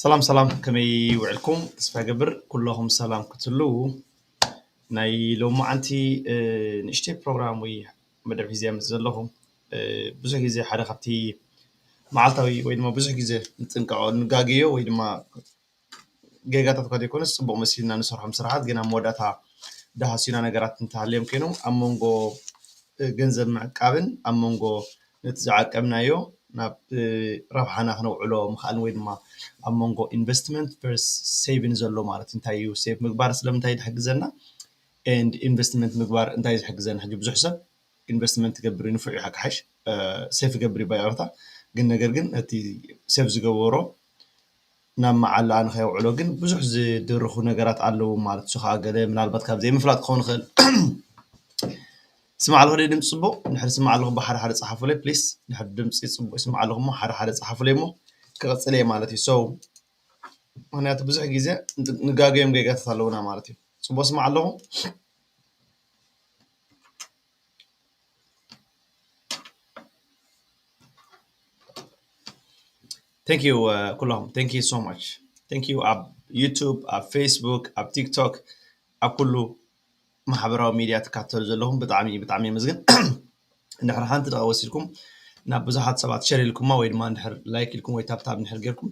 ሰላም ሰላም፣ ከመይ ውዕልኩም? ተስፋ ይገብር ኩለኹም ሰላም ክትህልዉ። ናይ ሎማዓንቲ ንእሽተይ ፕሮግራም ወይ መደብ ሒዘ መፅእ ዘለኹ። ብዙሕ ግዜ ሓደ ካብቲ መዓልታዊ ወይ ድማ ብዙሕ ግዜ ንጥንቀቆ ንጋገዮ ወይ ድማ ጌጋታት እኳ ዘይኮነስ ፅቡቕ መሲልና ንሰርሖም ስራሓት ግን ኣብ መወዳእታ ደሃስዩና ነገራት እንተሃልዮም ኮይኖም ኣብ መንጎ ገንዘብ ምዕቃብን ኣብ መንጎ ነቲ ዝዓቀብናዮ ናብ ረብሓና ክነውዕሎ ምኽኣልን ወይ ድማ ኣብ መንጎ ኢንቨስትመንት ቨርስ ሴቪን ዘሎ ማለት እንታይ እዩ? ሴቭ ምግባር ስለምንታይ ዝሕግዘና? ኤንድ ኢንቨስትመንት ምግባር እንታይ ዝሕግዘና? ሕጂ ብዙሕ ሰብ ኢንቨስትመንት ትገብር እዩ ንፉዕ እዩ ሓካሓሽ ሴፍ ይገብር እዩ ባይቅርታ ግን ነገር ግን እቲ ሴፍ ዝገበሮ ናብ መዓላ ንኸየውዕሎ ግን ብዙሕ ዝድርኹ ነገራት ኣለዉ ማለት እዩ። ከዓ ገለ ምናልባት ካብ ዘይምፍላጥ ክኸውን ይኽእል። ስማዕ ኣለኹ ድምፂ ፅቡቕ ንድሕር ስማዕ ኣለኹ ብሓደ ሓደ ፀሓፉለይ ፕሊስ። ድሕር ድምፂ ፅቡቕ ይስማዕ ኣለኹ እሞ ሓደ ሓደ ፀሓፉለይ እሞ ክቕፅል እየ ማለት እዩ። So ምክንያቱ ብዙሕ ግዜ ንጋገዮም ጌጋታት ኣለዉና ማለት እዩ። ፅቡቕ ስማዕ ኣለኹ። Thank you ኩሎም thank you so much thank you ኣብ ዩቱብ ኣብ ፌስቡክ ኣብ ቲክቶክ ኣብ ኩሉ ማሕበራዊ ሚድያ ትካተሉ ዘለኹም ብጣዕሚ ብጣዕሚ የመስግን። እንድሕር ሓንቲ ደቂ ወሲድኩም ናብ ብዙሓት ሰባት ሸር ኢልኩማ ወይ ድማ እንድሕር ላይክ ኢልኩም ወይ ታብታብ እንድሕር ጌርኩም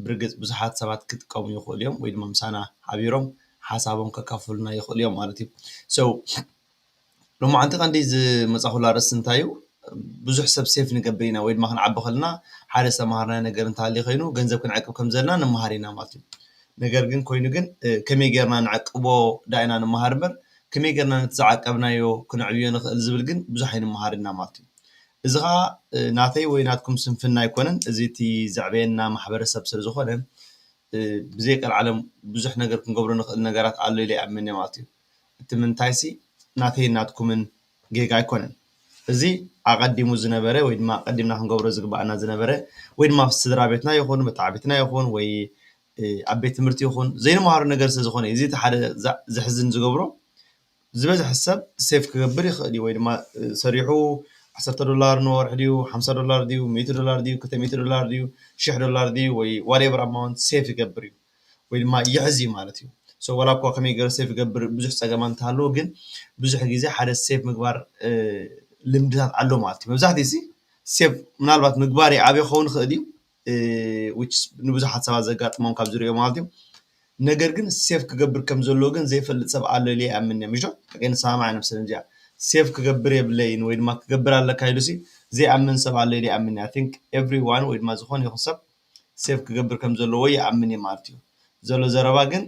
ብርግፅ ብዙሓት ሰባት ክጥቀሙ ይኽእሉ እዮም ወይ ድማ ምሳና ሓቢሮም ሓሳቦም ከካፍሉና ይኽእሉ እዮም ማለት እዩ። So ሎማዓንቲ ቀንዲ ዝመፃኹላ ርእሲ እንታይ እዩ? ብዙሕ ሰብ ሴፍ ንገብር ኢና ወይ ድማ ክንዓቢ ከለና ሓደ ዝተምሃርናዮ ነገር እንተሃልዩ ኮይኑ ገንዘብ ክንዕቅብ ከም ዘለና ንመሃር ኢና ማለት እዩ። ነገር ግን ኮይኑ ግን ከመይ ጌርና ንዕቅቦ ዳኢና ንመሃር እምበር ከመይ ጌርና ነቲ ዝዓቀብናዮ ክነዕብዮ ንኽእል ዝብል ግን ብዙሕ ኣይንመሃር ኢና ማለት እዩ። እዚ ከዓ ናተይ ወይ ናትኩም ስንፍና ኣይኮነን። እዚ እቲ ዘዕበየና ማሕበረሰብ ስለ ዝኾነ ብዘይ ቀልዓለም ብዙሕ ነገር ክንገብሮ ንኽእል ነገራት ኣሎ ኢለ ይኣምን እየ ማለት እዩ። እቲ ምንታይሲ ናተይን ናትኩምን ጌጋ ኣይኮነን። እዚ ኣቐዲሙ ዝነበረ ወይ ድማ ኣቐዲምና ክንገብሮ ዝግባኣና ዝነበረ ወይ ድማ ስድራ ቤትና ይኹን መተዓቢትና ይኹን ወይ ኣብ ቤት ትምህርቲ ይኹን ዘይንመሃሮ ነገር ስለ ዝኾነ እዩ። እዚ እቲ ሓደ ዘሕዝን ዝገብሮ ዝበዝሐ ሰብ ሴፍ ክገብር ይኽእል እዩ ወይ ድማ ሰሪሑ ዓሰርተ ዶላር ንወርሒ ድዩ ሓምሳ ዶላር ድዩ ሚእቲ ዶላር ድዩ ክልተ ሚእቲ ዶላር ድዩ ሽሕ ዶላር ድዩ ወይ ዋትኤቨር ኣማውንት ሴፍ ይገብር እዩ ወይ ድማ ይሕዝ እዩ ማለት እዩ። So ዋላ እኳ ከመይ ገይሩ ሴፍ ይገብር ብዙሕ ፀገማት እንተሃለዎ ግን ብዙሕ ግዜ ሓደ ሴፍ ምግባር ልምድታት ኣሎ ማለት እዩ። መብዛሕትኡ ሲ ሴፍ ምናልባት ምግባር ይኣብዮ ክኸውን ይኽእል እዩ which ንብዙሓት ሰባት ዘጋጥሞም ካብ ዝሪኦ ማለት እዩ። ነገር ግን ሴፍ ክገብር ከም ዘለዎ ግን ዘይፈልጥ ሰብ ኣሎ ኢለ ይኣምን እየ። ምሽ ሓቂ ንሰማማዕ ኢና ምስለን እዚኣ ሴፍ ክገብር የብለይን ወይ ድማ ክገብር ኣለካ ኢሉ ሲ ዘይኣምን ሰብ ኣሎ ኢለ ይኣምን እየ። I think everyone ወይ ድማ ዝኾነ ይኹን ሰብ ሴፍ ክገብር ከም ዘለዎ ይኣምን እየ ማለት እዩ። ዘሎ ዘረባ ግን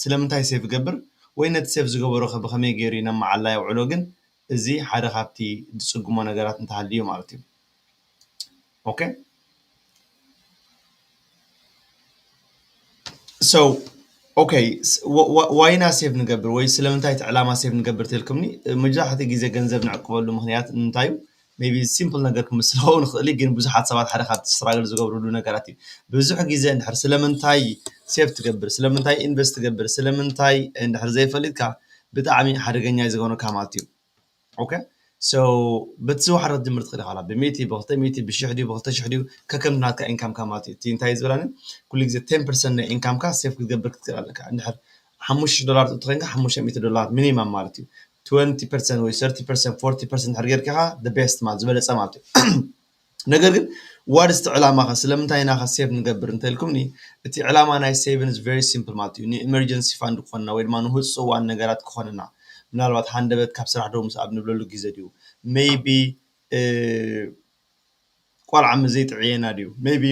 ስለምንታይ ሴፍ ይገብር ወይ ነቲ ሴፍ ዝገበሮ ከ ብኸመይ ገይሩ እዩ ናብ መዓላ የውዕሎ ግን እዚ ሓደ ካብቲ ዝፅግሞ ነገራት እንተሃልዩ ማለት እዩ። Okay so okay ዋይና ሴፍ ንገብር ወይ ስለምንታይ እቲ ዕላማ ሴፍ ንገብር ትልክምኒ? መብዛሕትኡ ግዜ ገንዘብ ንዕቅበሉ ምክንያት እንታይ እዩ? Maybe simple ነገር ክመስል ክኸውን ይኽእል ግን ብዙሓት ሰባት ሓደ ካብቲ ስትራግል ዝገብርሉ ነገራት እዩ። ብዙሕ ግዜ እንድሕር ስለምንታይ ሴፍ ትገብር ስለምንታይ ኢንቨስት ትገብር ስለምንታይ እንድሕር ዘይፈሊጥካ ብጣዕሚ ሓደገኛ እዩ ዝገብረካ ማለት እዩ። Okay so በቲ ዝወሓደ ክትጅምር ትኽእል ኢኻ ብ ሚእቲ ብ ክልተ ሚእቲ ብ ሽሕ ድዩ ብ ክልተ ሽሕ ድዩ ከከም ናትካ ኢንካምካ ማለት እዩ። እቲ እንታይ ዝብላኒ ኩሉ ግዜ ten percent ናይ ኢንካምካ ሴፍ ክትገብር ክትክእል ኣለካ። እንድሕር ሓሙሽተ ሽሕ ዶላር ትእቱ ኮይንካ ሓሙሽተ ሚእቲ ዶላር ሚኒማም ማለት እዩ። Twenty percent ወይ thirty percent forty percent ድሕር ጌርካ ኢኻ the best ማለት ዝበለፀ ማለት እዩ። ነገር ግን ዋትስ እቲ ዕላማኸ ስለምንታይ ኢና ከ ሴፍ ንገብር እንተልኩምኒ እቲ ዕላማ ናይ saving is very simple ማለት እዩ። ን emergency fund ክኾንና ወይ ድማ ንህፁፅ እዋን ነገራት ክኾንና ምናልባት ሃንደበት ካብ ስራሕ ደው ምስ ኣብ ንብለሉ ግዜ ድዩ maybe ቆልዓ ምስ ዘይጥዕየና ድዩ maybe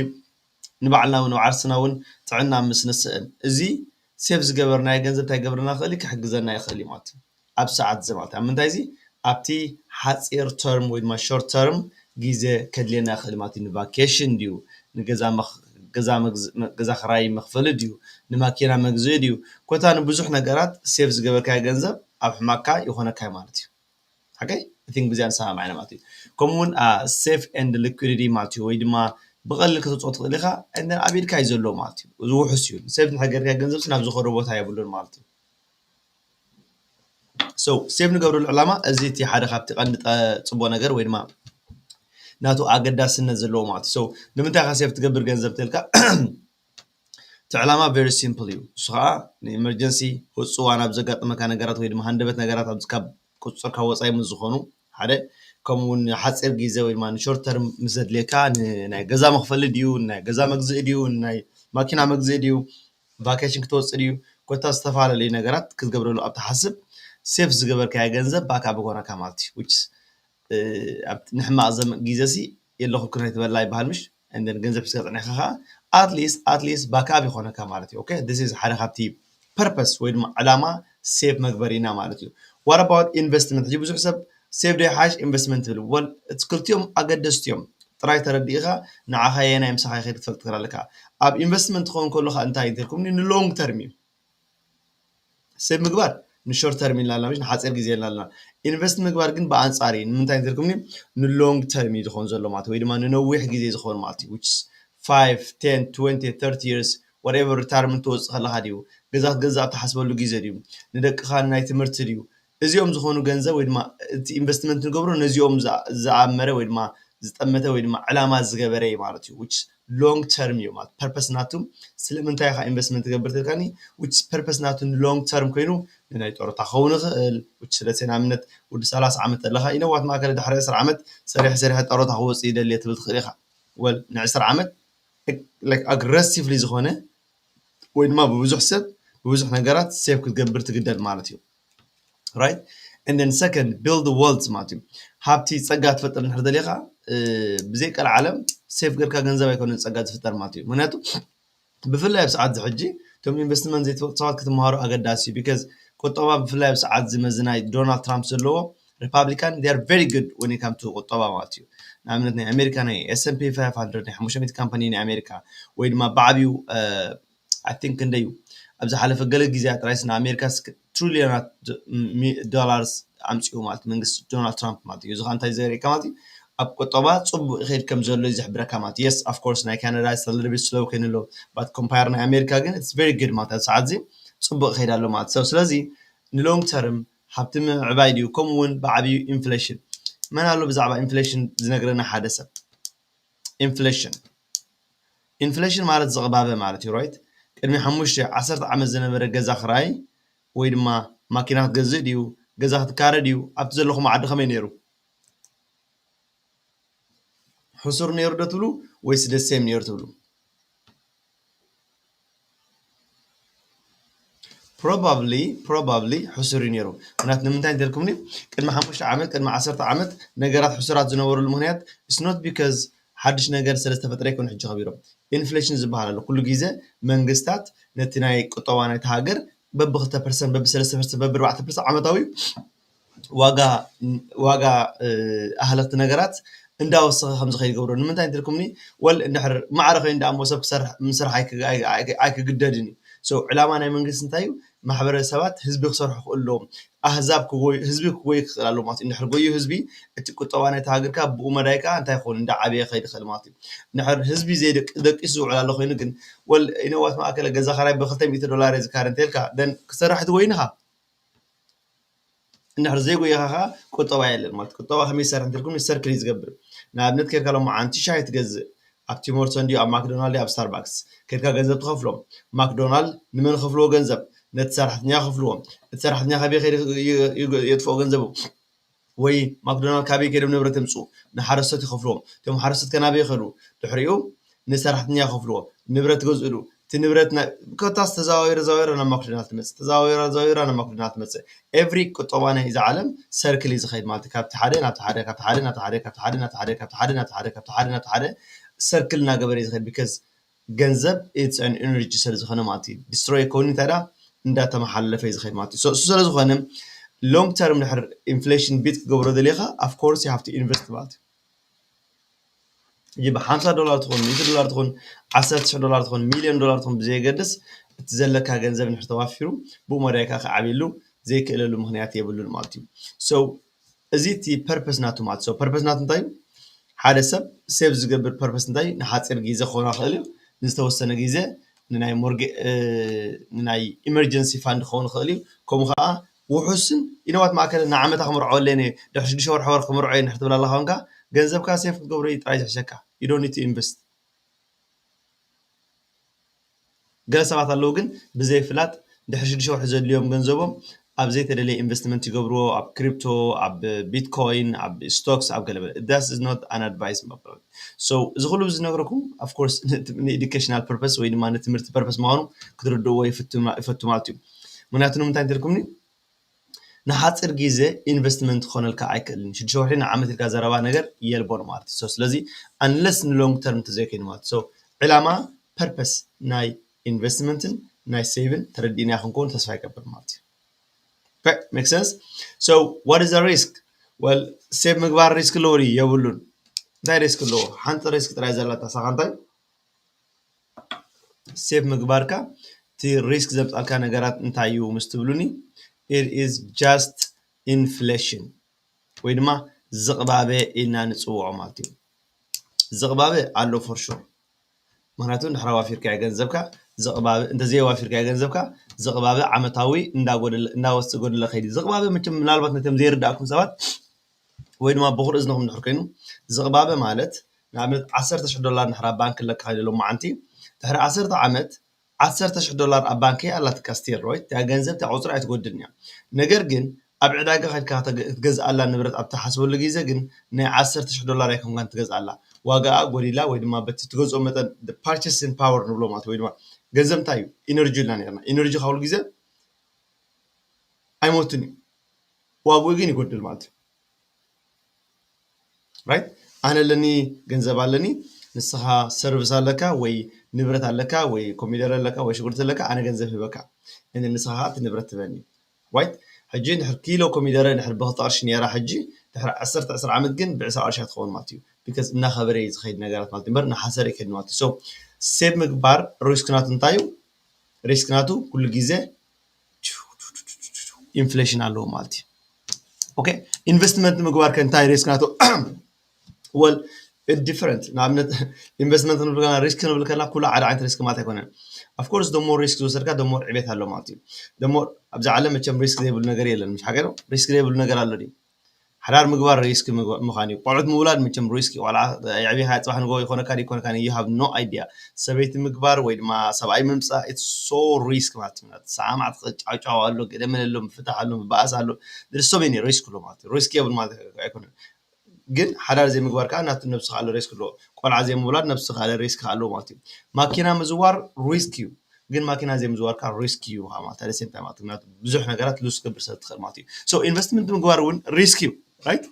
ንባዕልና እውን ንዓርስና እውን ጥዕና ምስ ንስእን እዚ ሴፍ ዝገበርናዮ ገንዘብ እንታይ ገብረና ይኽእል እዩ ክሕግዘና ይኽእል እዩ ማለት እዩ። ኣብ ሰዓት እዚ ማለት ኣብ ምንታይ እዚ ኣብቲ ሓፂር ተርም ወይ ድማ ሾርት ተርም ግዜ ከድልየና ይኽእል ማለት እዩ። ንቫኬሽን ድዩ ንገዛ ገዛ ክራይ መኽፈሊ ድዩ ንማኪና መግዝኢ ድዩ ኮታ ንብዙሕ ነገራት ሴፍ ዝገበርካዮ ገንዘብ ኣብ ሕማቅካ ይኾነካ እዩ ማለት እዩ። ሓቀይ I think ብዚኣ ንሰማማዕ ኢና ማለት እዩ። ከምኡ እውን safe and liquidity ማለት እዩ ወይ ድማ ብቐሊል ከተውፅኦ ትኽእል ኢኻ and then ኣብ ኢድካ እዩ ዘሎ ማለት እዩ። እዚ ውሑስ እዩ። ሴፍ እንድሕር ጌርካዮ ገንዘብሲ ናብ ዝኸዶ ቦታ የብሉን ማለት እዩ። So ሴፍ ንገብረሉ ዕላማ እዚ እቲ ሓደ ካብቲ ቀንዲ ፅቡቕ ነገር ወይ ድማ ናቱ ኣገዳስነት ዘለዎ ማለት እዩ። So ንምንታይ ኢኻ save ትገብር ገንዘብ ተልካ? እቲ ዕላማ very simple እዩ። እሱ ከዓ ን emergency፣ ህፁፅ እዋን ኣብ ዘጋጥመካ ነገራት ወይ ድማ ሃንደበት ነገራት ኣብ ካብ ቁፅፅርካ ወፃኢ ምስ ዝኾኑ ሓደ፣ ከምኡ እውን ሓፂር ግዜ ወይ ድማ ን short term ምስ ዘድልየካ፣ ንናይ ገዛ መኽፈሊ ድዩ፣ ናይ ገዛ መግዝኢ ድዩ፣ ናይ ማኪና መግዝኢ ድዩ፣ ቫኬሽን ክትወፅእ ድዩ፣ ኮታ ዝተፈላለዩ ነገራት ክትገብረሉ ኣብ ትሓስብ፣ save ዝገበርካዮ ገንዘብ backup ይኾነካ ማለት እዩ። Which is ኣብ ንሕማቕ ዘመን ግዜ ሲ የለኹ ክነይ ትበላ ይበሃል ምሽ? And then ገንዘብ ሒዝካ ጸኒሕካ ከኣ at least at least backup ይኾነካ ማለት እዩ። Okay, this is ሓደ ካብቲ purpose ወይ ድማ ዕላማ save መግበሪና ማለት እዩ። What about investment? ሕጂ ብዙሕ ሰብ save ዶ ይሓይሽ investment ትብል? Well, it's ክልቲኦም ኣገደስቲ እዮም። ጥራይ ተረዲእኻ ንዓኻ የናይ ምሳኻ ይኸይድ ክትፈልጥ ትኽእል ኣለካ። ኣብ investment ትኸውን ከለኻ እንታይ እንተልኩምኒ ን long term እዩ። Save ምግባር ን short term ኢልና ኣለና፣ ምሽ ንሓፂር ግዜ ኢልና ኣለና። Invest ምግባር ግን ብኣንፃር እዩ። ንምንታይ እንተልኩምኒ ን long term እዩ ዝኸውን ዘሎ ማለት ወይ ድማ ንነዊሕ ግዜ ዝኸውን ማለት እዩ። Which is five, ten, twenty, thirty years, whatever retirement ትወፅእ ከለኻ ድዩ፣ ገዛ ክትገዝእ ኣብ ትሓስበሉ ግዜ ድዩ፣ ንደቅኻ ንናይ ትምህርቲ ድዩ፣ እዚኦም ዝኾኑ ገንዘብ ወይ ድማ እቲ investment ንገብሮ ነዚኦም ዝኣ- ዝኣመረ ወይ ድማ ዝጠመተ ወይ ድማ ዕላማ ዝገበረ እዩ ማለት እዩ። Which long term እዩ ማለት purpose ናቱ። ስለምንታይ ኢኻ investment ትገብር ተልካኒ? Which purpose ናቱ ን long term ኮይኑ ንናይ ጦሮታ ክኸውን ይኽእል። Which ስለዚ ንኣብነት ወዲ ሰላሳ ዓመት ኣለኻ ኢነዋት ማእከለ ድሕሪ ዕስራ ዓመት ሰሪሐ ሰሪሐ ጦሮታ ክወፅእ ይደሊ እየ ትብል ትኽእል ኢኻ። Well ን ዕስራ ዓመት like aggressively ዝኾነ ወይ ድማ ብብዙሕ ሰብ ብብዙሕ ነገራት save ክትገብር ትግደድ ማለት እዩ። Right? And then second, build wealth ማለት እዩ። ሃብቲ ጸጋ ትፈጥር እንድሕር ደሊኻ ብዘይ ቀልዓለም save ገርካ ገንዘብ ኣይኮነን ጸጋ ዝፍጠር ማለት እዩ። ምክንያቱ ብፍላይ ኣብ ሰዓት እዚ ሕጂ እቶም investment ዘይትፈልጡ ሰባት ክትመሃሩ ኣገዳሲ እዩ። Because ቁጠባ ብፍላይ ኣብ ሰዓት እዚ መዚ ናይ ዶናልድ ትራምፕ ዘለዎ Republican they are very good when it comes to ቁጠባ ማለት እዩ። ንኣብነት ናይ ኣሜሪካ ናይ S and P five hundred ናይ ሓሙሽተ ሚእቲ ካምፓኒ ናይ ኣሜሪካ ወይ ድማ ብዓብዩ I think ክንደይ እዩ ኣብ ዝሓለፈ ገለ ግዜያት ጥራይስ ንኣሜሪካ እስክ- ትሪልዮናት ዶ- ሚ- ዶላርስ ኣምፂኡ ማለት መንግስቲ ዶናልድ ትራምፕ ማለት እዩ። እዚ ከዓ እንታይ ዘርእየካ ማለት እዩ ኣብ ቁጠባ ፅቡቅ ይኸይድ ከም ዘሎ እዩ ዝሕብረካ ማለት እዩ። Yes of course ናይ ካናዳ is a little bit slow ኮይኑ ኣሎ but compare ናይ ኣሜሪካ ግን it's very good ማለት ኣብዚ ሰዓት እዚ ፅቡቅ ይኸይድ ኣሎ ማለት so ስለዚ ን long term ሃብቲ ምዕባይ ድዩ ከምኡ እውን ብዓብዩ ኢንፍሌሽን መን ኣሎ ብዛዕባ ኢንፍሌሽን ዝነግረና ሓደ ሰብ ኢንፍሌሽን ኢንፍሌሽን ማለት ዝቕባበ ማለት እዩ right ቅድሚ ሓሙሽተ ዓሰርተ ዓመት ዝነበረ ገዛ ክራይ ወይ ድማ ማኪና ክትገዝእ ድዩ ገዛ ክትካረ ድዩ ኣብቲ ዘለኹም ዓዲ ከመይ ነይሩ ሕሱር ነይሩ ዶ ትብሉ ወይስ the same ነይሩ ትብሉ probably probably ሕሱር እዩ ነይሩ ምክንያቱ ንምንታይ እንተልኩምኒ ቅድሚ ሓሙሽተ ዓመት ቅድሚ ዓሰርተ ዓመት ነገራት ሕሱራት ዝነበሩሉ ምክንያት it's not because ሓድሽ ነገር ስለ ዝተፈጠረ ይኮኑ ሕጂ ከቢሮም ኢንፍሌሽን ዝበሃል ኣሎ ኩሉ ግዜ መንግስታት ነቲ ናይ ቁጠባ ናይቲ ሃገር በብክልተ ፐርሰንት በብሰለስተ ፐርሰንት በብኣርባዕተ ፐርሰንት ዓመታዊ ዋጋ ዋጋ ኣህለክቲ ነገራት እንዳወሰኸ ከም ዝኸይድ ይገብሮ ንምንታይ እንተልኩምኒ ወል እንድሕር ማዕረ ኮይኑ ደኣ እሞ ሰብ ክሰርሕ ምስራሕ ኣይክግደድን እዩ so ዕላማ ናይ መንግስቲ እንታይ እዩ ማሕበረሰባት ህዝቢ ክሰርሑ ክእሉ ኣለዎም ኣህዛብ ክጎዩ ህዝቢ ክጎዩ ክኽእል ኣለዎ ማለት እዩ እንድሕር ጎዩ ህዝቢ እቲ ቁጠባ ናይቲ ሃገርካ ብኡ መዳይ ከዓ እንታይ ክኸውን እንዳዓበየ ክኸይድ ይኽእል ማለት እዩ እንድሕር ህዝቢ ዘይደቂሱ ዝውዕል ኣሎ ኮይኑ ግን ወል ኢነዋት ማእከለ ገዛ ኸራይ ብክልተ ሚእቲ ዶላር እየ ዝካረ እንተልካ ደን ክሰርሕ ትጎይንኻ እንድሕር ዘይጎየኻ ከዓ ቁጠባ የለን ማለት ቁጠባ ከመይ ይሰርሕ እንተልኩም ሰርክል እዩ ዝገብር ንኣብነት ከይድካ ሎማዓንቲ ሻሂ ትገዝእ ኣብ ቲሞርሶን ድዩ ኣብ ማክዶናልድ ኣብ ስታርባክስ ከይድካ ገንዘብ ትኸፍሎም ማክዶናልድ ንመን ከፍልዎ ገንዘብ ነቲ ሰራሕተኛ ከፍልዎ እቲ ሰራሕተኛ ካበይ ከይዱ የጥፍኦ ገንዘቡ ወይ ማክዶናልድ ካበይ ከይዶም ንብረት የምፅኡ ንሓረስቶት ይኸፍልዎም እቶም ሓረስቶት ከናበይ ይኸዱ ድሕሪኡ ንሰራሕተኛ ይኸፍልዎ ንብረት ይገዝእሉ እቲ ንብረት ኮታስ ተዘዋዊራ ዘዋዊራ ናብ ማክዶናልድ ትመፅእ ተዘዋዊራ ዘዋዊራ ናብ ማክዶናልድ ትመፅእ every ቁጠባ ናይ እዛ ዓለም ሰርክል እዩ ዝኸይድ ማለት ካብቲ ሓደ ናብቲ ሓደ ካብቲ ሓደ ናብቲ ሓደ ካብቲ ሓደ ናብቲ ሓደ ካብቲ ሓደ ናብቲ ሓደ ካብቲ ሓደ ናብቲ ሓደ ሰርክል እናገበረ እዩ ዝኸይድ because ገንዘብ it's an energy ስለ ዝኾነ ማለት እዩ destroy ይከውን እንታይ ዳ እንዳተመሓላለፈ እዩ ዝኸይድ ማለት እዩ እሱ ስለ ዝኾነ long term ድሕር inflation beat ክገብሮ ደሊኻ of course you have to invest ማለት እዩ ሕጂ ብሓምሳ ዶላር ትኹን ሚእቲ ዶላር ትኹን ዓሰርተ ሽሕ ዶላር ትኹን ሚልዮን ዶላር ትኹን ብዘየገድስ እቲ ዘለካ ገንዘብ እንድሕር ተዋፊሩ ብኡ መዳይ ከዓ ክዓብየሉ ዘይክእለሉ ምክንያት የብሉን ማለት እዩ so እዚ እቲ purpose ናቱ ማለት so purpose ናቱ እንታይ ሓደ ሰብ save ዝገብር purpose እንታይ ንሓፂር ግዜ ክኾን ይኽእል እዩ ንዝተወሰነ ግዜ ንናይ ሞርጌ ንናይ emergency fund ክኸውን ይኽእል እዩ ከምኡ ከዓ ውሑስን you know what ማእከለ ንዓመታ ክምርዖ ኣለኒ ድሕሪ ሽዱሽተ ወርሒ ወር ክምርዖ እየ እንድሕር ትብል ኣለካ ኮንካ ገንዘብካ save ክትገብሮ እዩ ጥራይ ዝሕሸካ። You don't need to invest። ገለ ሰባት ኣለዉ ግን ብዘይ ፍላጥ ድሕሪ ሽዱሽተ ወርሒ ዘድልዮም ገንዘቦም ኣብ ዘይተደለየ investment ይገብርዎ፣ ኣብ crypto፣ ኣብ bitcoin፣ ኣብ stocks፣ ኣብ ገለ በለ። That is not an advice። So እዚ ኩሉ ዝነግረኩም of course ን educational purpose ወይ ድማ ንትምህርቲ purpose ምዃኑ ክትርድእዎ ይፍቱ ማለት እዩ። ምክንያቱ ንምንታይ እንተልኩምኒ ንሓፂር ግዜ investment ክኾነልካ ኣይክእልን። ሽዱሽተ ወርሒ ንዓመት ኢልካ ዘረባ ነገር የልቦን ማለት እዩ። ስለዚ unless ን long term እንተዘይኮይኑ ማለት እዩ። ዕላማ purpose ናይ investment ን ናይ save ን ተረዲእና ክንከውን ተስፋ ይገብር ማለት እዩ። Make sense? So what is the risk? Well, save ምግባር risk ኣለዎ ድዩ? የብሉን። እንታይ risk ኣለዎ? ሓንቲ risk ጥራይ ዘላታ ሳኻ እንታይ save ምግባርካ እቲ risk ዘምፃልካ ነገራት እንታይ እዩ ምስ ትብሉኒ it is just inflation ወይ ድማ ዝቕባበ ኢልና ንፅውዖ ማለት እዩ። ዝቕባበ ኣሎ for sure። ምክንያቱ እንድሕር ኣዋፊርካዮ ገንዘብካ ዝቕባበ እንተዘየዋፊርካዮ ገንዘብካ ዝቕባበ ዓመታዊ እንዳወሰ ጎደለ ከይዲ ዝቕባበ መቸም ምናልባት ነቶም ዘይርዳእኩም ሰባት ወይ ድማ ብኩር እዝንኹም ድሕር ኮይኑ ዝቕባበ ማለት ንኣብነት ዓሰርተ ሽሕ ዶላር ንሕራ ባንክ ኣለካ ከይደ ሎማዓንቲ ድሕሪ ዓሰርተ ዓመት ዓሰርተ ሽሕ ዶላር ኣብ ባንከይ ኣላትካ ስቲል ሮይት እቲያ ገንዘብ እቲያ ቁፅሪ ኣይትጎድን እያ። ነገር ግን ኣብ ዕዳጋ ከድካ ክትገዝኣላ ንብረት ኣብ ትሓስበሉ ግዜ ግን ናይ ዓሰርተ ሽሕ ዶላር ኣይኮንካን ትገዝኣላ ዋጋኣ ጎዲላ ወይ ድማ በቲ ትገዝኦ መጠን purchasing power ንብሎ ማለት ወይ ድማ ገንዘብ እንታይ እዩ ኢነርጂ ኢልና ነርና ኢነርጂ ካብሉ ግዜ ኣይሞትን እዩ ዋግኡ ግን ይጎድል ማለት እዩ። ራይት ኣነ ኣለኒ ገንዘብ ኣለኒ ንስኻ ሰርቪስ ኣለካ ወይ ንብረት ኣለካ ወይ ኮሚደረ ኣለካ ወይ ሽጉርቲ ኣለካ ኣነ ገንዘብ ህበካ እነ ንስኻ እቲ ንብረት ትበኒ ዋይት ሕጂ ድሕር ኪሎ ኮሚደረ ድሕር ብክልተ ቅርሺ ነራ ሕጂ ድሕር ዓሰርተ ዕስራ ዓመት ግን ብዕስራ ቅርሺ ትኸውን ማለት እዩ። ቢካዝ እናኸበረ እዩ ዝኸይድ ነገራት ማለት እምበር እናሓሰረ ይከድ ማለት እዩ። ሶ ሴቭ ምግባር ሪስክ ናቱ እንታይ እዩ? ሪስክ ናቱ ኩሉ ግዜ ኢንፍሌሽን ኣለዎ ማለት እዩ። ኦኬ ኢንቨስትመንት ምግባር ከ እንታይ ሪስክ ናቱ? ወል ዲፍረንት ንኣብነት ኢንቨስትመንት ክንብል ከና ሪስክ ክንብል ከና ኩሉ ሓደ ዓይነት ሪስክ ማለት ኣይኮነን። ኦፍኮርስ ደሞ ሪስክ ዝወሰድካ ደሞ ዕቤት ኣሎ ማለት እዩ። ደሞ ኣብዚ ዓለም መቸም ሪስክ ዘይብሉ ነገር የለን። ምሽ ሓገ ሪስክ ዘይብሉ ነገር ኣሎ ድዩ? ሓዳር ምግባር ሪስክ ምዃን እዩ። ቆልዑት ምውላድ መቸም ሪስክ እዩ። ቆልዓ የዕቢኻ ፅባሕ ንጎ ይኮነካ ይኮነካ you have no idea። ሰበይቲ ምግባር ወይ ድማ ሰብኣይ ምምፃእ it's so risk ማለት እዩ። ሰዓማዕ ጫውጫው ኣሎ፣ ገደመል ኣሎ፣ ምፍታሕ ኣሎ፣ ምባኣስ ኣሎ። There's so many risk ኣሎ ማለት እዩ። ሪስክ የብሉ ማለት ኣይኮነን። ግን ሓዳር ዘይምግባር ከዓ ናቱ ነብስኻ ኣሎ ሪስክ ኣለዎ። ቆልዓ ዘይምውላድ ነብስኻ ኣሎ ሪስክ ኣለዎ ማለት እዩ። ማኪና ምዝዋር ሪስክ እዩ። ግን ማኪና ዘይምዝዋር ከዓ ሪስክ እዩ ከዓ ማለት ኣደ ሴም ታይም ማለት ምክንያቱ ብዙሕ ነገራት ሉስ ክገብር ስለ ትኽእል ማለት እዩ። ሶ ኢንቨስትመንት ምግባር እውን ሪስክ እዩ ራይት።